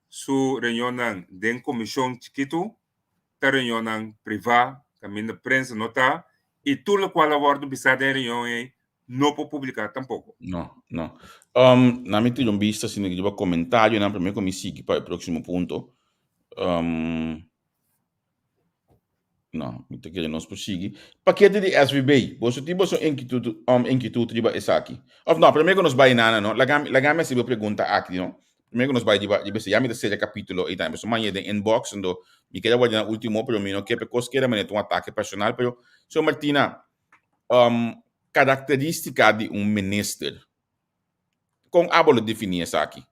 su reunionnan den komishon chikitu ta reunionnan privá, kaminda prensa no ta, i tur lokual a wòrdu bisá den e reunion ei no por publica tampoco. No, no. Um, na mi tira un bista si riba comentarionan prome ku mi sigui pa e próximo punto. Um, no, mi ta kere nos por sigui. Pakete di SVB, boso tin boso inquietud, inquietud riba esaki? Of no, prome ku nos bai nana, no? Laga mi, laga mi hasi bo pregunta aki, no? Prome ku nos bai riba, riba ese, ya mi ta sera kapitulo ei tambe. So maña den inbox, ando mi keda warda na ultimo, pero mi no ke pa e kos keda manera ta un atake personal, pero, señor Martina, Um, karakterístika di un minister. Kon abo lo definí esaki?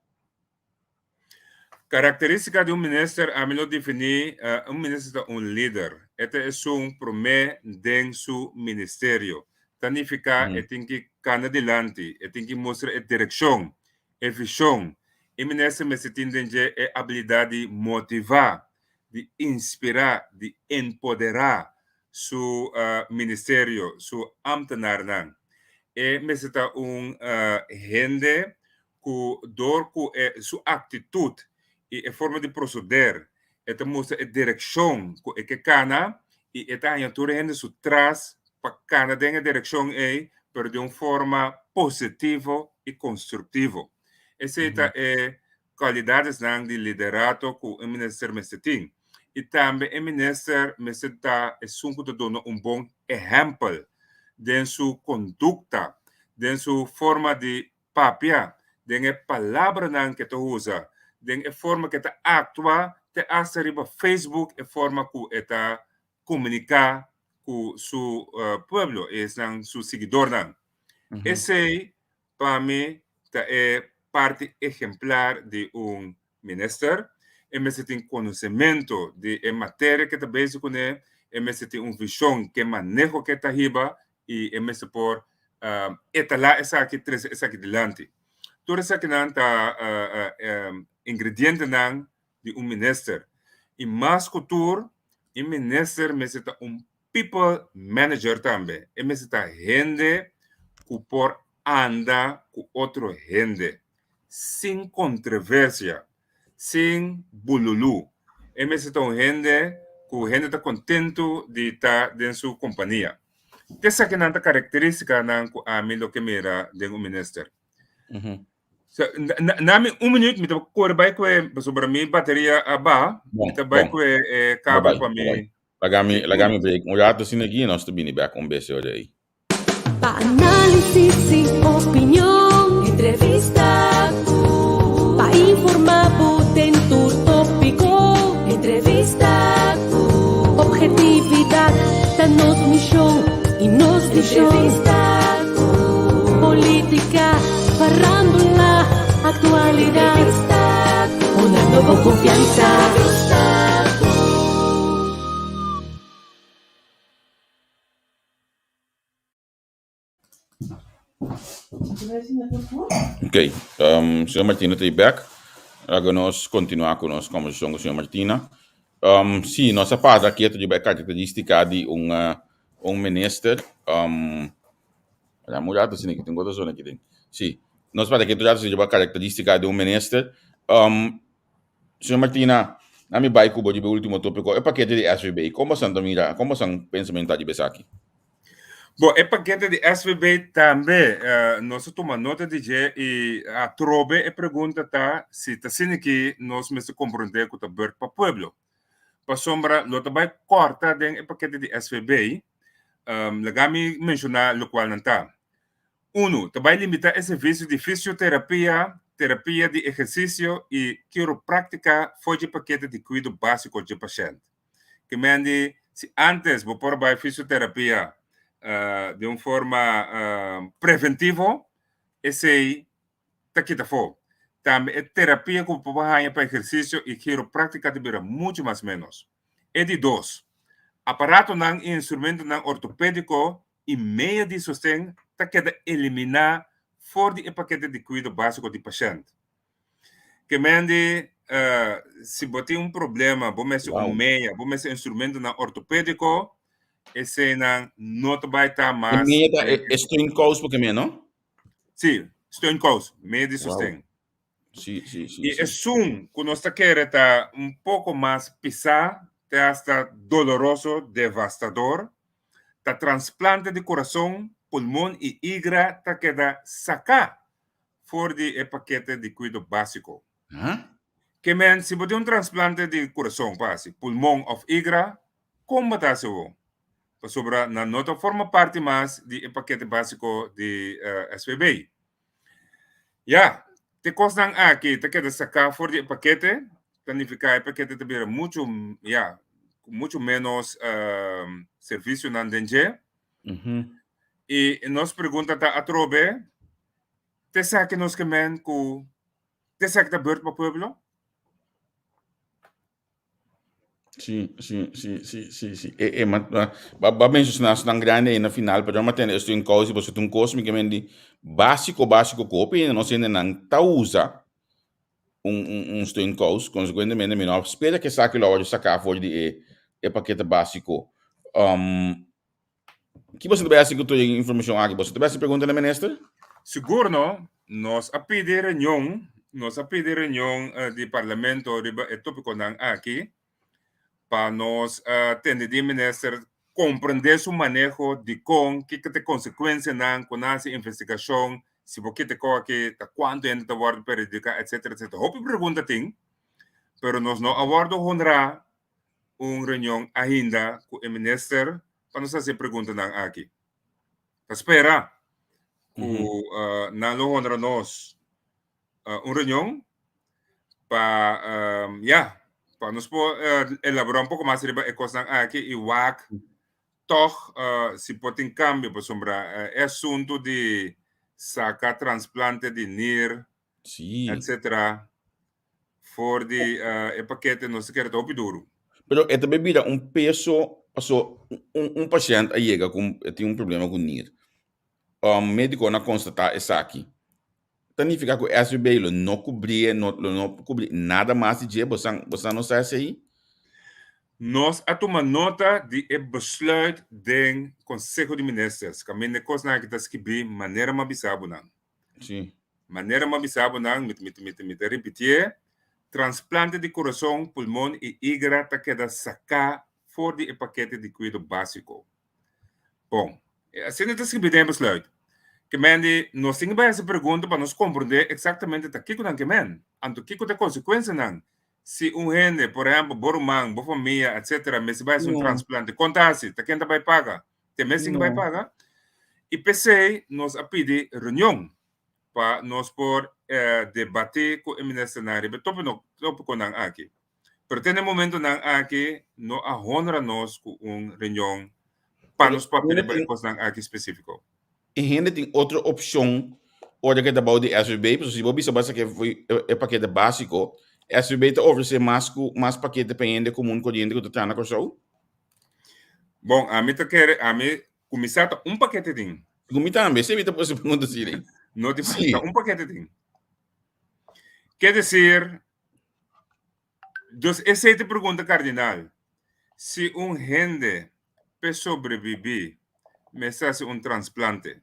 Karakterístika di un minister, ami lo definí, uh, un minister ta un lider. E ta esun promé den su ministerio. Ta nifiká e tin ki kana dilanti, e tin ki mustra e direkshon, e vishon. E minister mester tin den dje e abilidat di motivá, di inspirá, di empoderá su ministerio, su ambtenarnan. E mester ta un hende ku dor ku e su aktitut i e forma di proseder e ta mustra e direkshon ku e ke kana i e ta haña tur hende su tras pa kana den e direkshon ei pero den un forma positivo i konstruktivo. Esei ta e Kualidadesnan di liderato ku un minister mester tin. I tambe e minister mester ta esun ku ta duna un bon ehèmpel den su kondukta. Den su forma di papia, den e palabranan ku e ta usa, den e forma ku e ta aktua, te asta riba Facebook e forma ku e ta komuniká ku su pueblo, esnan su siguidornan. Esei pa mi ta e parti ehemplar di un minister. E mester tin konosementu di e materia ku e ta bezig kuné, e mester tin un vishon ke maneho ku e ta hiba i e mester por etalá esaki, trese esaki dilanti. Tur esakinan ta ingredientenan di un minister. I mas ku tur, e minister mester ta un people manager tambe. E mester ta hende ku por anda ku otro hende sin kontroversia, sin bululu. E mester ta un hende ku hende ta kontentu di ta den su kompania. Esakinan ta karakteristikanan ku ami lo ke mira den un minister. So, na mi un minuut, mi ta kore bai kue, pasobra mi bateria a baha, mi ta bai kue e kabel pa mi. Laga mi, laga mi break un rato asina aki, nos ta bini bek un bes e ora ei. Pa análisis y opinion, entrevista cu. Pa informa bo den tur tópico, entrevista cu. Objetividad ta nos misión y nos visión. Entrevista cu. Política, farándula, actualidad. Entrevista cu. Dunando bo confianza. Entrevista cu. Ok, señor Martina ta bek. Laga nos kontinuá ku nos kombersashon ku señor Martina. Sí, nos a pasa ketu riba e karakterístika di un un minister. Dame un rato asina ki tin otro zona aki den. Sí, nos pasa ketu rato riba karakterístika di un minister. Señor Martina, na mi bai ku bo riba e último tópiko, e pakete di SVB, kon bosan ta mira, kon bosan pensamentu ta riba esaki? Bo, e pakete di SVB tambe nos a tuma nota di dje i atrobe e pregunta ta si ta asina ki nos mester komprondé ku ta bùrt pa pueblo. Pasobra lo ta bai kòrta den e pakete di SVB, laga mi menshoná lokual nan ta. Unu, ta bai limitá e servisio di fisioterapia, terapia di ehersisio i kiropráktika for dje pakete di kuido básiko dje pashènt. Ke men di, si ántes bo por bai fisioterapia den un forma preventivo, esei ta kita afó. Tambe e terapia ku bo por haña pa ehersisio i kiropráktika ta bira muchu mas ménos. E di dos, aparatonan i instrumentonan ortopédiko i medio di sosten ta keda eliminá for di e pakete di kuido básiko di pashènt. Ke men di, si bo tin un problema, bo mester un meya, bo mester instrumentonan ortopédiko, eseinan no ta bai ta mas. E meya ta e steunkous bo ke men, no? Sí, steunkous, medio di sosten. Sí, sí, sí. I esun ku nos ta kere ta un poko mas pisá, te hasta doloroso, devastador, ta transplante di kurason, pulmon i igra ta keda saká for di e pakete di kuido básiko. Ke men, si bo tin un transplante di kurason pa hasi, pulmon òf igra, kon bo ta hasi awor? Pasobra nan no ta forma parti mas di e pakete básiko di SVB. Ya, te kosnan aki ta keda saká for di e pakete, ta nifiká e pakete ta bira muchu, ya, ku muchu ménos servisionan den dje. I nos pregunta ta atrobe, te esaki nos ke men ku te esaki ta beurt pa pueblo? Sí, sí, sí, sí, sí, sí. E, e, ma, ma, ba, ba mencionar esnan grande aí na final, pero ma tende esto in causa, pasobra ta un cos mi ke men di básico, básico ku hopi hende nos hendenan ta usa un, un, un steunkous, consecuentemente mi no a spera ku esaki lo a wòrdu saká for di e, e pakete básiko. Um, Ki boso ta bai hasi ku tur e informashon aki? Boso ta bai hasi pregunta na minister? Sigur no. Nos a pidi reunion, nos a pidi reunion di parlamento riba e topikonan aki pa nos tende di e minister, komprende su maneho, dikon, kiko ta e konsekuensianan ku nan hasi investigashon, si bo kita e kos aki ta kuantu hende ta wòrdu perhudiká etsetera etsetera. Hopi pregunta tin, pero nos no a wòrdu honrá un reunion ainda ku e minister pa nos hasi e preguntanan aki. Ta spera Ku nan lo honra nos un reunion pa ya pa nos por elaborá un poko mas riba e kosnan aki i wak tòg si por tin kambio pasobra e asuntu di saka transplante di nir etcetera for di e pakete nos ta kere ta hopi duru. Pero e ta bay bira un peso paso un pashènt a yega ku e tin un problema ku nir. Médikonan a konstatá esaki. Ta nifiká ku SVB lo no kubri e, lo no kubri nada mas di dje? Bosan bosan no sa esei? Nos a tuma nota di e besluit den Konseho di Ministers kaminda e kosnan aki ta skibí manera mi a bisa bo nan. Sí. Manera mi a bisa bo nan, mi mi mi mi ta ripitié, transplante di kurason, pulmon i igra ta keda saká for di e pakete di kuido básiko. Bon, asina ta skibí den e besluit. Ke men di, nos tin ke bai hasi pregunta pa nos komprondé eksaktamente ta kiko nan ke men. Anto kiko ta e konsekuensianan si un hende, por ehèmpel bo ruman, bo famia, etsetera, mester bai hasi un transplante? Kon ta hasi? Ta ken ta bai paga? Te mes tin ke bai paga? I p'esei nos a pidi reunion pa nos por debatí ku e ministernan riba e tópikonan aki. Pero te na e momentonan aki no a honra nos ku un reunion pa nos papia riba e kosnan aki spesífiko. E hende tin otro opshon ora ke ta bou di SVB, pasobra si bo bisa bo a saka e pakete básiko, SVB ta ofresé mas ku mas pakete pa hende komun koriente ku ta traha na Kòrsou? Bon, ami ta kere, ami kuminsá ta un pakete tin. Ku mi tambe, esei mi ta pone pregunta asina. No tin, ta un pakete tin. Ke desir, Dus esei ta e pregunta kardinal, si un hende p'e sobrebibí mester hasi un transplante,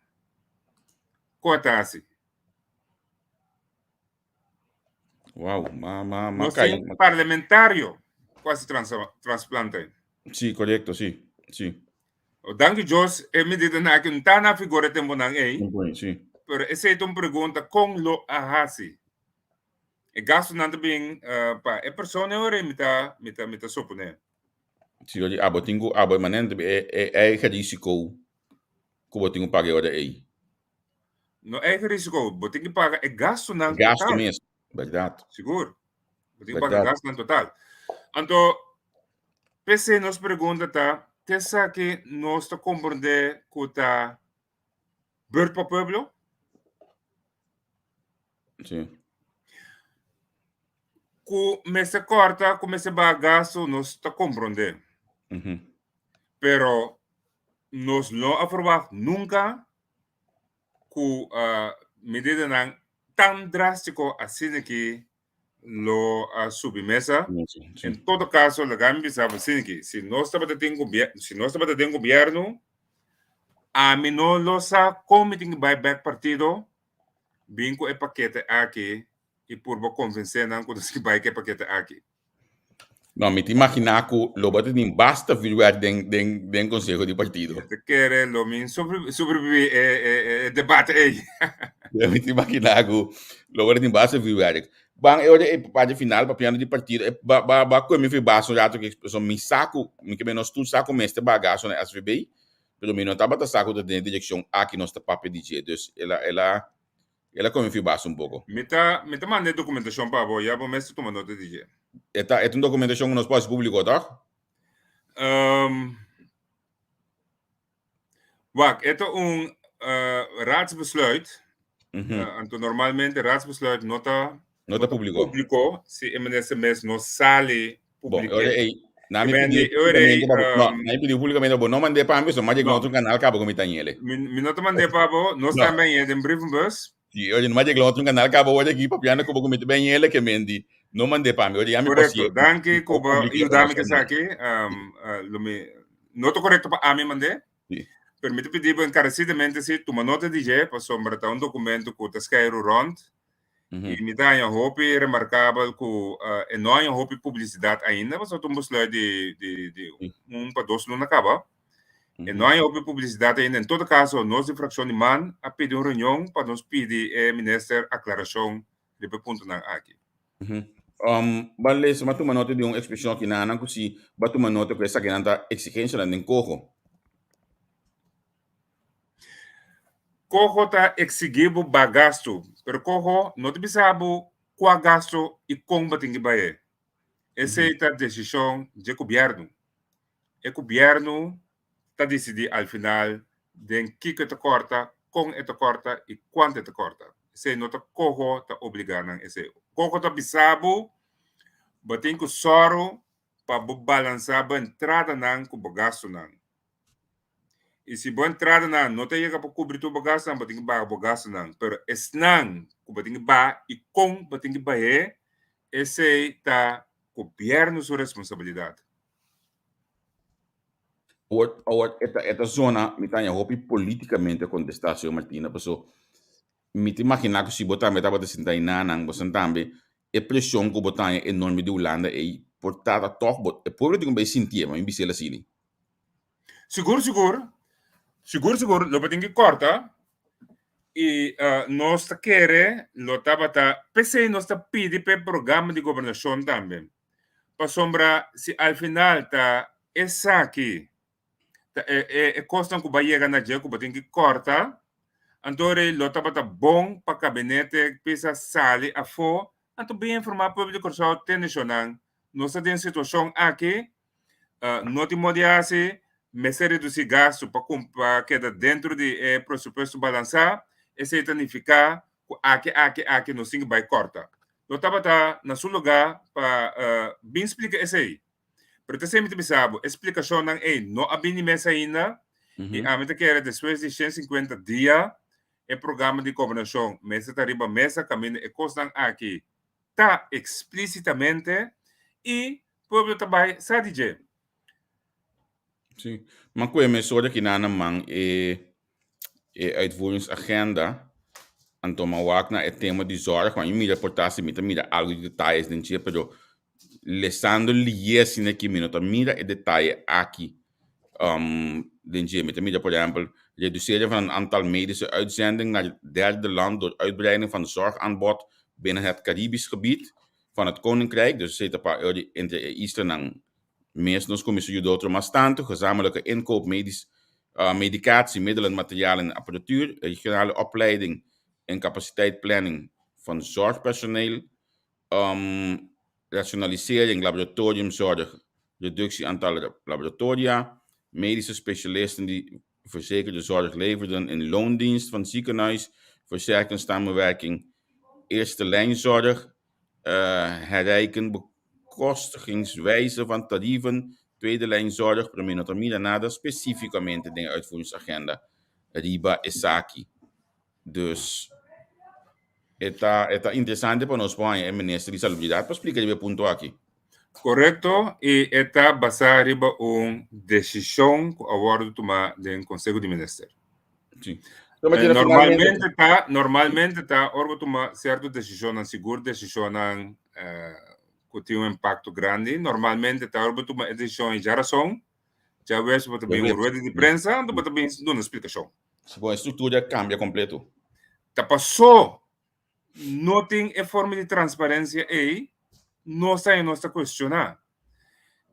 kua ta hasi? Wow, ma ma ma Nos tin parlamentario ku hasi transplante. Sí, korekto, sí, sí. Danki Dios e medidanan aki no ta na vigor e tempunan ei, Sí. pero esei ta un pregunta kon lo a hasi. E gastunan ta bin pa e persona e ora mi ta mi ta mi ta suponé. Si ora abo tin ku abo e manera e e eigen risiko ku bo tin ku paga e ora ei. No eigen risiko, bo tin ku paga e gastunan total. Gastu mes, bèrdat. Sigur. Bo tin ku paga e gastunan total. Anto p'esei nos pregunta ta, te esaki nos ta komprondé ku ta Beurt pa pueblo? Sí. Ku mester kòrta, ku mester baha gastu, nos ta komprondé. Mm -hmm. Pero nos no a verwacht nunka ku uh, medidanan tan drástiko asina ki lo a subi mesa. En todo caso, laga mi bisa bo asina aki, si nos tabata tin gobier-, si nos tabata den gobierno, ami no lo sa kon mi tin ki bai bek partido, bin ku e pakete aki i purba konvensé nan ku nos ki bai ku e pakete aki. No, mi ta imaginá ku lo bo ta tin basta vuurwerk den, den, den konseho di partido. Mi ta kere lo mi sobreviví e, e, e debate ei. Mi ta imaginá ku lo bo ta tin basta vuurwerk. Ban e ora e parte final papiando di partido, e ba, ba, ba kue mi fi bas un rato ke so mi sa ku, mi ke nos tur sa ku mester baga so na SVB, pero mi no tabata sa ku ta den e direkshon aki nos ta papia di dje. Dus el a, el a, El a come fi bas un poco. Mi ta mi ta manda e documentacion pa bo, ya bo mes ta tuma nota di dje. E ta e ta un documentacion cu nos por haci publico, toch? Um, wak, e ta un uh, raadsbesluit. Mm -hmm. uh, anto normalmente raadsbesluit no ta no ta publico. Publico si e minister mes no sali Bon, ora ei, na mi pidi públicamente pa bo, no, na mi pidi públicamente pa bo no mand'é pa mi, so mas llega otro canal kaba ku mi ta ñele. Mi, mi no ta mand'é pa bo, nos No. tambe ñe den brievenbus. Sí, oye, no mas llega otro canal kaba ora aki papiando ku bo ku mi ta ben ñele ke mendi, no mand'é pa mi, ora ya mi por Correcto, sier, danki mi ku por bo publica yuda mi nos ku canal. esaki. Um, uh, lo mi, no ta correcto pa ami mand'é, Sí. pero mi ta pidi bo encarecidamente si tuma nota di dje, pasobra ta un documento ku ta skeiru rond, I mi ta haña hopi remarkabel ku e no haña hopi publisidat ainda, pasobra ta un besluit di di di un pa dos luna kaba. E no haña hopi publisidat ainda. En todo kaso, nos di frakshon di man a pidi un reunion pa nos pidi e minister aklarashon riba e puntonan aki. Ban lesa, mi a tuma nota di un ekspreshon aki na nan ku si bo a tuma nota ku esakinan ta eksigensianan den koho. Coho ta exigí bo ba gastu, pero coho no ta bisa bo kua gastu i kon bo tin ki bai. Esei ta desishon dje gobièrnu. E gobièrnu ta disidí al final den kiko e ta kòrta, kon e ta kòrta i kuantu e ta kòrta. Esei no ta coho ta obligá nan esei. Coho ta bisa bo, bo tin ku sòru pa bo balansá bo entradanan ku bo gastunan. I si bo entradanan no ta yega pa kubri tur bo gastunan, bo tin ku baha bo gastunan. Pero esnan ku bo tin ku baha i kon bo tin ku bah'é, esei ta gobièrnu su responsabilidat. Awor, awor e ta, e ta zona, mi ta haña hopi politikamente kontestá, señor Martina, paso mi ta imaginá ku si bo tambe tabata sinta enanan, boso tambe e preshon ku bo ta haña enorme di Hulanda ei por trata tòg bo, e pueblo tin ku bai sintié, ma mi bis'el asina. Sigur sigur, sigur sigur lo bo tin ki kòrta i nos ta kere lo tabata, p'esei nos ta pidi p'e programa di gobernashon tambe, pasobra si al final ta esaki ta e e e kosnan ku bo a yega na dje ku bo tin ki kòrta, anto rei lo tabata bon pa kabinete pisa sali afó anto bin informá pueblo di Kòrsou te nashonnan nos ta den situashon aki No tin modo di hasi, mester redusí gastu pa pa keda dentro di e presupuesto balansá, esei ta nifiká ku aki, aki, aki nos tin ku bai kòrta. Lo tabata na su lugá pa bin splika esei. Pero ta esei mi ta bisa bo, e splikashonnan ei no a bini mes ainda i ami ta kere despues di shen sinkuenta dia e programa di gobernashon mester ta riba mesa kaminda e kosnan aki ta eksplísitamente i Pueblo ta bai sa di dje. Sí. Ma ku e mesora ki nan a man e e uitvoeringsagenda, anto mi a wak na e tema di zorg, ma mi mira por ta si mi ta mira algu di detayes den dje, pero lesando liye asina aki mi no ta mira e detaye aki den dje. Mi ta mira por ehempel, reduceren van een aantal medische uitzending naar derde land door uitbreiding van zorgaanbod binnen het Caribisch gebied van het Koninkrijk, dus esei ta pa eur entre e islanan mes nos kuminsá yuda otro mas tantu, gezamenlijke inkoop medisch medicatie, middelen, materialen en apparatuur, regionale opleiding en capaciteitplanning van zorgpersoneel, rationalisering laboratoriumzorg, reductie aantal laboratoria, medische specialisten die verzekerde zorg leverden in loondienst van ziekenhuis, versterken samenwerking eerste lijnzorg, herrijken bekostigingswijze van tarieven, tweede lijnzorg, pero mi no ta mira nada specificamente den e uitvoeringsagenda riba esaki. Dus e ta e ta interesante pa nos por haña e minister di Salubridad pa splika riba e punto aki. Korekto, i e ta basá riba un desishon ku a wòrdu tumá den Konseho di Minister. Sí. Normalmente ta, normalmente ta ora bo tuma sierto desishonnan, sigur desishonnan ku tin un impakto grandi, normalmente ta ora bo tuma e desishon i djarason, djaweps bo ta bin un rueda di prensa, anto bo ta bin duna splikashon. Si bo e struktura kambia kompleto. Ta pasó no tin e forma di transparencia ei, nos ta nos ta cuestiona.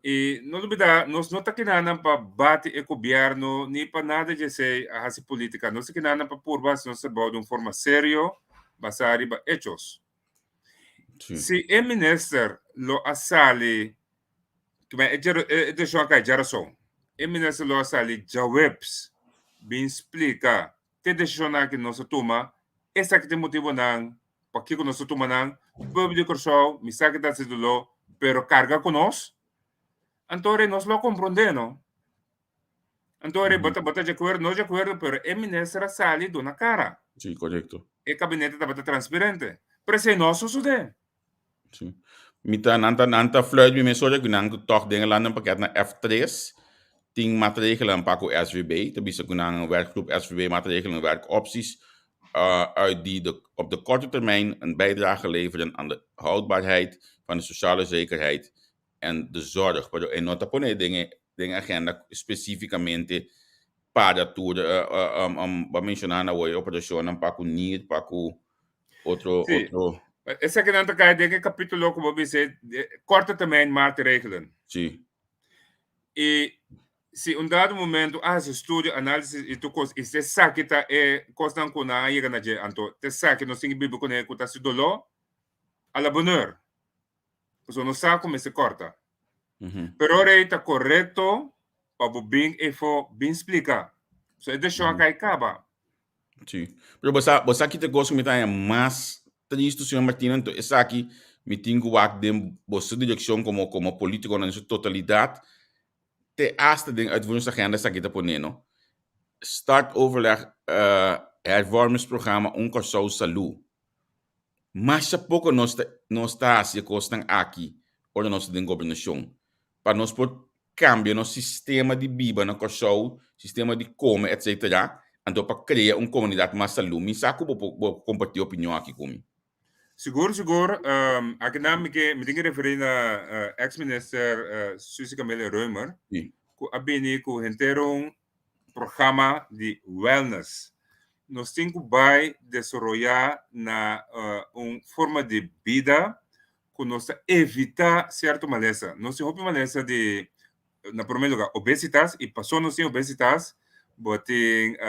Y no olbida, nos no ta kinanan pa bati e gobierno ni pa nada di esei a haci politica. Nos ta kinanan pa purba haci nos trabou di un forma serio, basa riba hechos. Si e minister lo a sali, e decision a cay djarason, e minister lo a sali djaweps bin splica Te desishonnan ki nos a tuma, esaki ta e motibunan pakiko nos a tuma nan. Pueblo di Kòrsou, mi sa ki ta hasi doló, pero karga ku nos. Anto ora nos lo a komprondé, no? Anto ora bo ta bo ta di akuerdo, no di akuerdo, pero e minister a sali duna kara. Sí, korekto. E kabinete tabata transparente. Pero esei no a sosodé. Sí. Mi ta, nan ta, nan ta fluit mi mesora ku nan ku tòg den e landenpakket na F3 tin maatregelen pa ku SVB. Ta bisa ku nan werkgroep SVB maatregelen werkopties uit die de, op de korte termijn een bijdrage leveren aan de houdbaarheid van de sociale zekerheid en de zorg. Pero e no ta pone den e, den e agenda specificamente para tur, bo a menciona na awor e operashonnan pa ku nir, pa ku Otro, Sí. otro. Esakinan ta kai den e kapítulo ku bo bisa korte termijn maatregelen. Sí. I Si un dado momento a hasi estudio, análisis i tur kos i si esaki ta e kosnan ku nan a yega na dje, anto ta esaki nos tin ku biba kuné ku ta hasi doló, a la bonheur. Pasobra nos sa ku mester kòrta. Pero ora ei ta korekto pa bo bin efo bin splika. So e desishon a kai kaba. Sí. Pero bo sa, bo sa ki ta e kos ku mi ta haña mas tristu, señor Martina, anto esaki mi tin ku wak den boso direkshon komo komo polítikonan den su totalidat, te hasta den uitvoeringsagenda esaki ta pone no. Start overleg hervormingsprogramma Un Kòrsou Salú. Masha poko nos ta nos ta hasi e kosnan aki ora nos ta den gobernashon pa nos por kambia nos sistema di biba na Kòrsou, sistema di kome etsetera, anto pa krea un komunidat mas salú. Mi sa ku bo por bo kompartí opinion aki ku mi. Sigur, sigur. Akinan mi ke mi tin ke referí na ex minister Suzy Camelia Römer ku a bini ku henter un programa di wellness. Nos tin ku bai desaroyá na un forma di bida ku nos ta evitá sierto malesa. Nos tin hopi malesa di na promé lugar obesitas i paso nos tin obesitas bo tin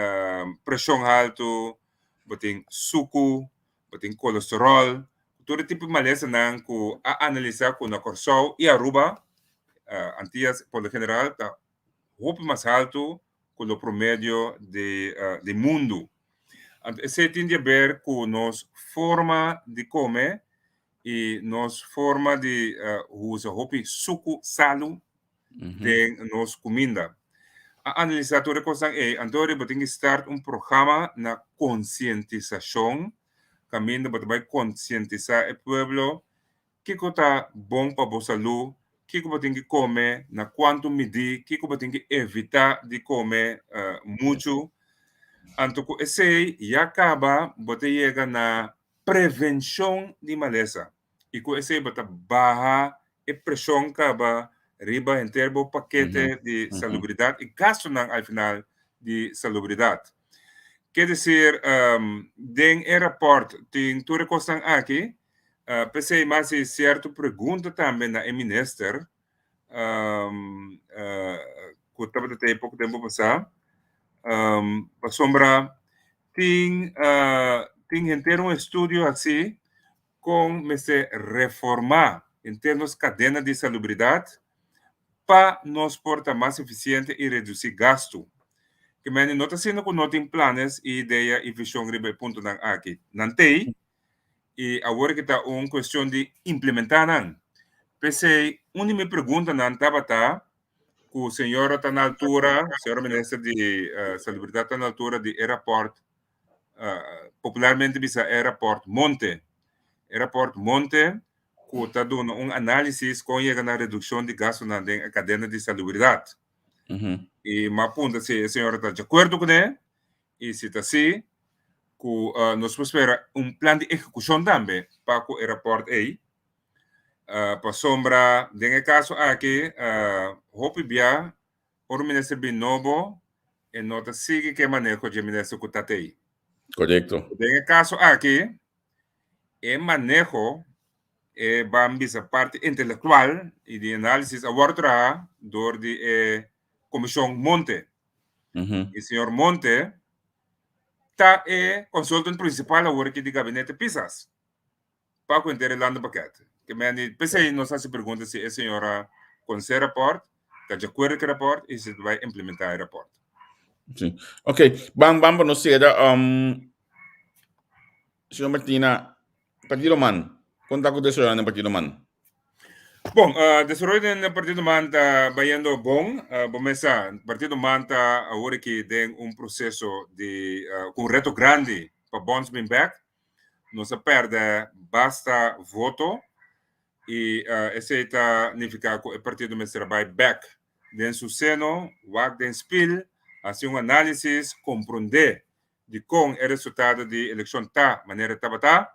preshon haltu, bo tin suku, bo tin kolesteròl, tur e tipo di malesanan ku a analisá ku na Kòrsou i Aruba, Antias por lo general ta hopi mas haltu ku lo promedio di di mundu. Anto esei tin di aber ku nos forma di kome i nos forma di usa hopi suku salu den nos kuminda. A analisá tur e kosnan ei, anto bo tin ki start un programa na konsientisashon kaminda bo ta bai konsientisá e pueblo kiko ta bon pa bo salú, kiko bo tin ki kome, na kuantu midí, kiko bo tin ki evitá di kome muchu. Anto ku esei ya kaba bo ta yega na prevenshon di malesa. I ku esei bo ta baha e preshon kaba riba henter bo pakete di salubridat i gastunan al final di salubridat. Ke desir, den e rapòrt tin tur e kosnan aki, p'esei mi a hasi sierto pregunta tambe na e minister ku tabata tei poko tempu pasá, pasobra tin tin henter un estudio hasi kon mester reformá henter nos kadena di salubridat pa nos por ta mas efisiente i redusí gastu. Ke mende no ta siendo ku no tin planes i idea i vishon riba e puntonan aki. Nan t'ei i awor ke ta un kuestion di implementá nan. P'esei un di mi preguntanan tabata ku señora ta na altura, señora minister di Salubridat ta na altura di e rapòrt popularmente bisa e rapòrt Monte. E rapòrt Monte ku ta duna un análisis kon yega na redukshon di gastunan den e kadena di salubridat. I mi a punta si e señora ta di akuerdo kuné i si ta si ku nos por spera un plan di ehekushon tambe pa ku e rapòrt ei. Pasobra den e kaso aki hopi bia ora un minister bin nobo e no ta sigui ku e maneho dje minister ku ta tei. Korekto. Den e kaso aki e maneho e ban bisa parti intelektual i di análisis a wòrdu traha dor di e komishon Monte. I señor Monte ta e consultant principal awor aki di gabinete Pisas. Pa ku henter e landenpakket. Ke men di p'esei nos hasi pregunta si e señora konosé e rapòrt, ta di akuerdo ku e rapòrt i si ta bai implementá e rapòrt. Sí. Ok, ban ban pa nos sera. Um, señor Martina, Partido Man, kon ta ku desaroyo den Partido Man? Bon, uh, desaroyo den Partido Man ta bayendo bon. Uh, bo mesa, Partido Man ta awor aki den un proseso di uh, ku un reto grandi pa bons bin bek. Nos a pèrdè basta voto i esei ta nifiká ku e partido mester a bai bèk den su seno, wak den spil, hasi un análisis, komprondé dikon e resultado di elekshon ta manera e tabata.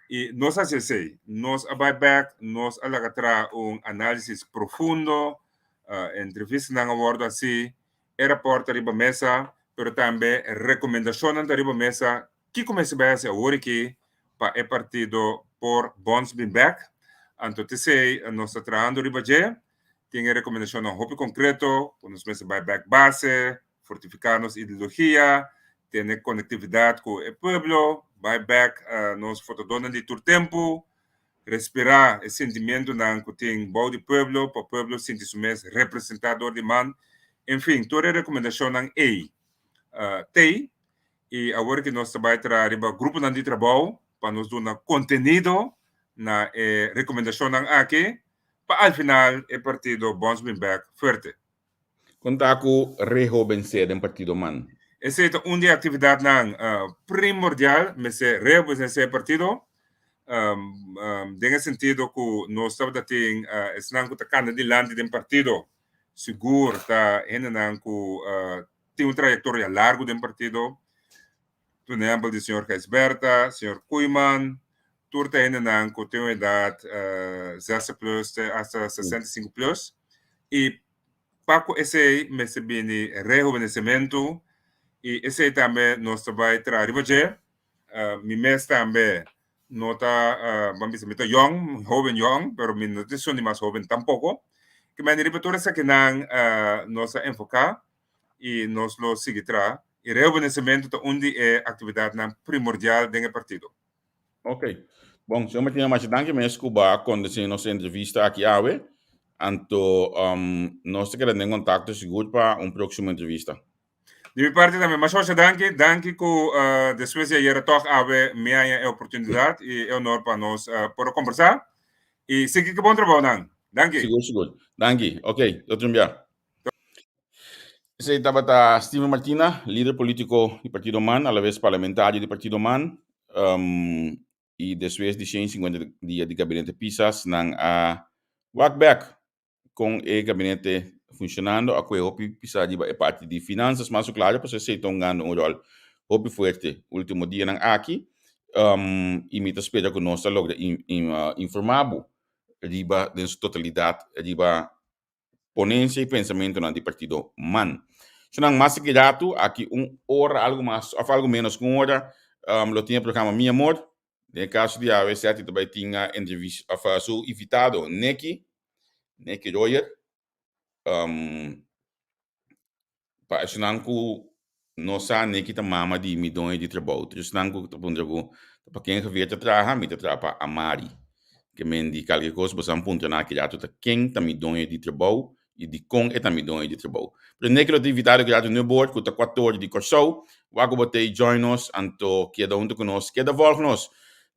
I nos a hasi esei. Nos a bai bèk, nos a laga traha un análisis profundo, entrevistanan a wòrdu hasí, e rapòrt ta riba mesa, pero tambe rekomendashonnan ta riba mesa Kiko mester bai hasi awor aki pa e partido por bons bin bek? Anto t'esei nos ta trahando riba dje. Tin e rekomendashonnan hopi konkreto ku nos mester bai bèk base, fortifiká nos ideologia, tene konektividat ku e pueblo, bai bèk nos votadónan di tur tempu, respirá e sentimentunan ku tin bou di pueblo pa pueblo sinti su mes representá dor di man. En fin, tur e rekomendashonnan ei t'ei i awor ki nos ta bai traha riba gruponan di trabou pa nos duna kontenido na e rekomendashonnan aki pa al final e partido bons bin bek fuerte. Kon ta ku rehobensé den partido man? Esei ta un di e aktividatnan primordial, mester rehobensé e partido, den e sentido ku nos tabata tin esnan ku ta kanda dilanti den partido, sigur ta hendenan ku tin un trayektoria largu den partido, Por ehempel di señor Gijsbertha, señor Koeiman, tur ta hendenan ku tin un edat zestig plus te hasta 65 plus. I pa ku esei mester bini rehubenesimentu i esei tambe nos ta bai traha riba dje. Mi mes tambe no ta, ban bisa mi ta yòn, hoben yòn, pero mi no ta esun di mas hoben tampoko. Ke manera riba tur esakinan nos a enfoká i nos lo sigui traha. E rehubenesimentu ta un di e aktividatnan primordial den e partido. Ok. Bon, señor Martina, masha danki mes ku bo a kondesé nos entrevista aki awe. Anto, nos ta keda den kontakto sigur pa un próksimo entrevista. Di mi parti tambe, masha masha danki. Danki ku despues di ayera tòg awe mi haña e oportunidat i e honor pa nos por a kombersá. I sigui ku bon trabounan. Danki. Sigur, sigur. Danki. Ok, tot un bia. Esei tabata Steven Martina, lider politico di Partido man, a la vez parlamentario di Partido man. I despues di 150 dia di gabinete Pisas, nan a wak bek con e gabinete funcionando, a coge hopi pisa riba e parti di finanzas, mas claro, pasobra esei ta hungando un rol hopi fuerte ultimo dianan aki. I mi ta spera cu nos ta logra informa bo riba den su totalidad riba ponencia y pensamentonan di partido man. Esnan mas aki ratu, aki un ora, algo mas of algo menos cu un ora, lo tin e programa Mi Amor. Den e caso di awe, Seti ta bay tin a entrevista of su invitado Necky, Necky Royer. Pa esnan ku no sa Nicky ta mama di mi doño di trabou. Tur esnan ku ta puntra ku ta pa ken Javier ta traha, mi ta traha pa Amari. Ke men di kalke kos boso a puntra nan aki rato ta ken ta mi doño di trabou i dikon e ta mi doño di trabou. Pero Nicky lo ta invitado aki rato Newboard ku ta kuator di Kòrsou. Wak ku bo ta ei join nos anto keda huntu ku nos, keda vòlg nos.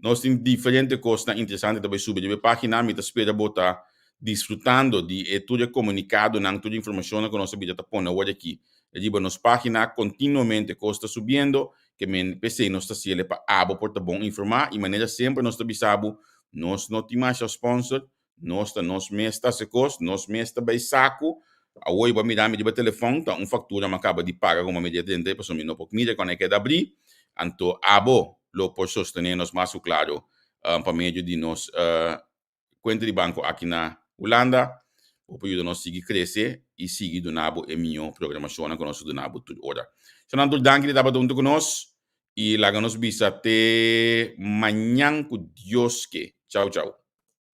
Nos tin diferente kosnan interesante ta bai subi riba e página. Mi ta spera bo ta disfrutando di e tur e komunikadonan, tur e informashonnan ku nos a bira ta pone awor aki riba nos página. Kontinuamente kos ta subiendo, ke men p'esei nos ta hasiel pa abo por ta bon informá i manera semper nos ta bisa bo, nos no tin masha sponsor, nos ta nos mes ta hasi kos, nos mes ta bai saku. Awor bo a mira mi riba telefòn, ta un faktura mi a kaba di paga komo mi di a drenta ei pasobra mi no por mira kuando e keda abrí. Anto abo lo por sostené nos mas ku klaro pa medio di nos Kuenta di banko aki na Hulanda, bo por yuda nos sigui krese i sigui duna bo e mihó programashonnan ku nos ta duna bo tur ora. Shonnan tur danki di tabata huntu ku nos i laga nos bisa te mañan ku Dios ke. Chau chau.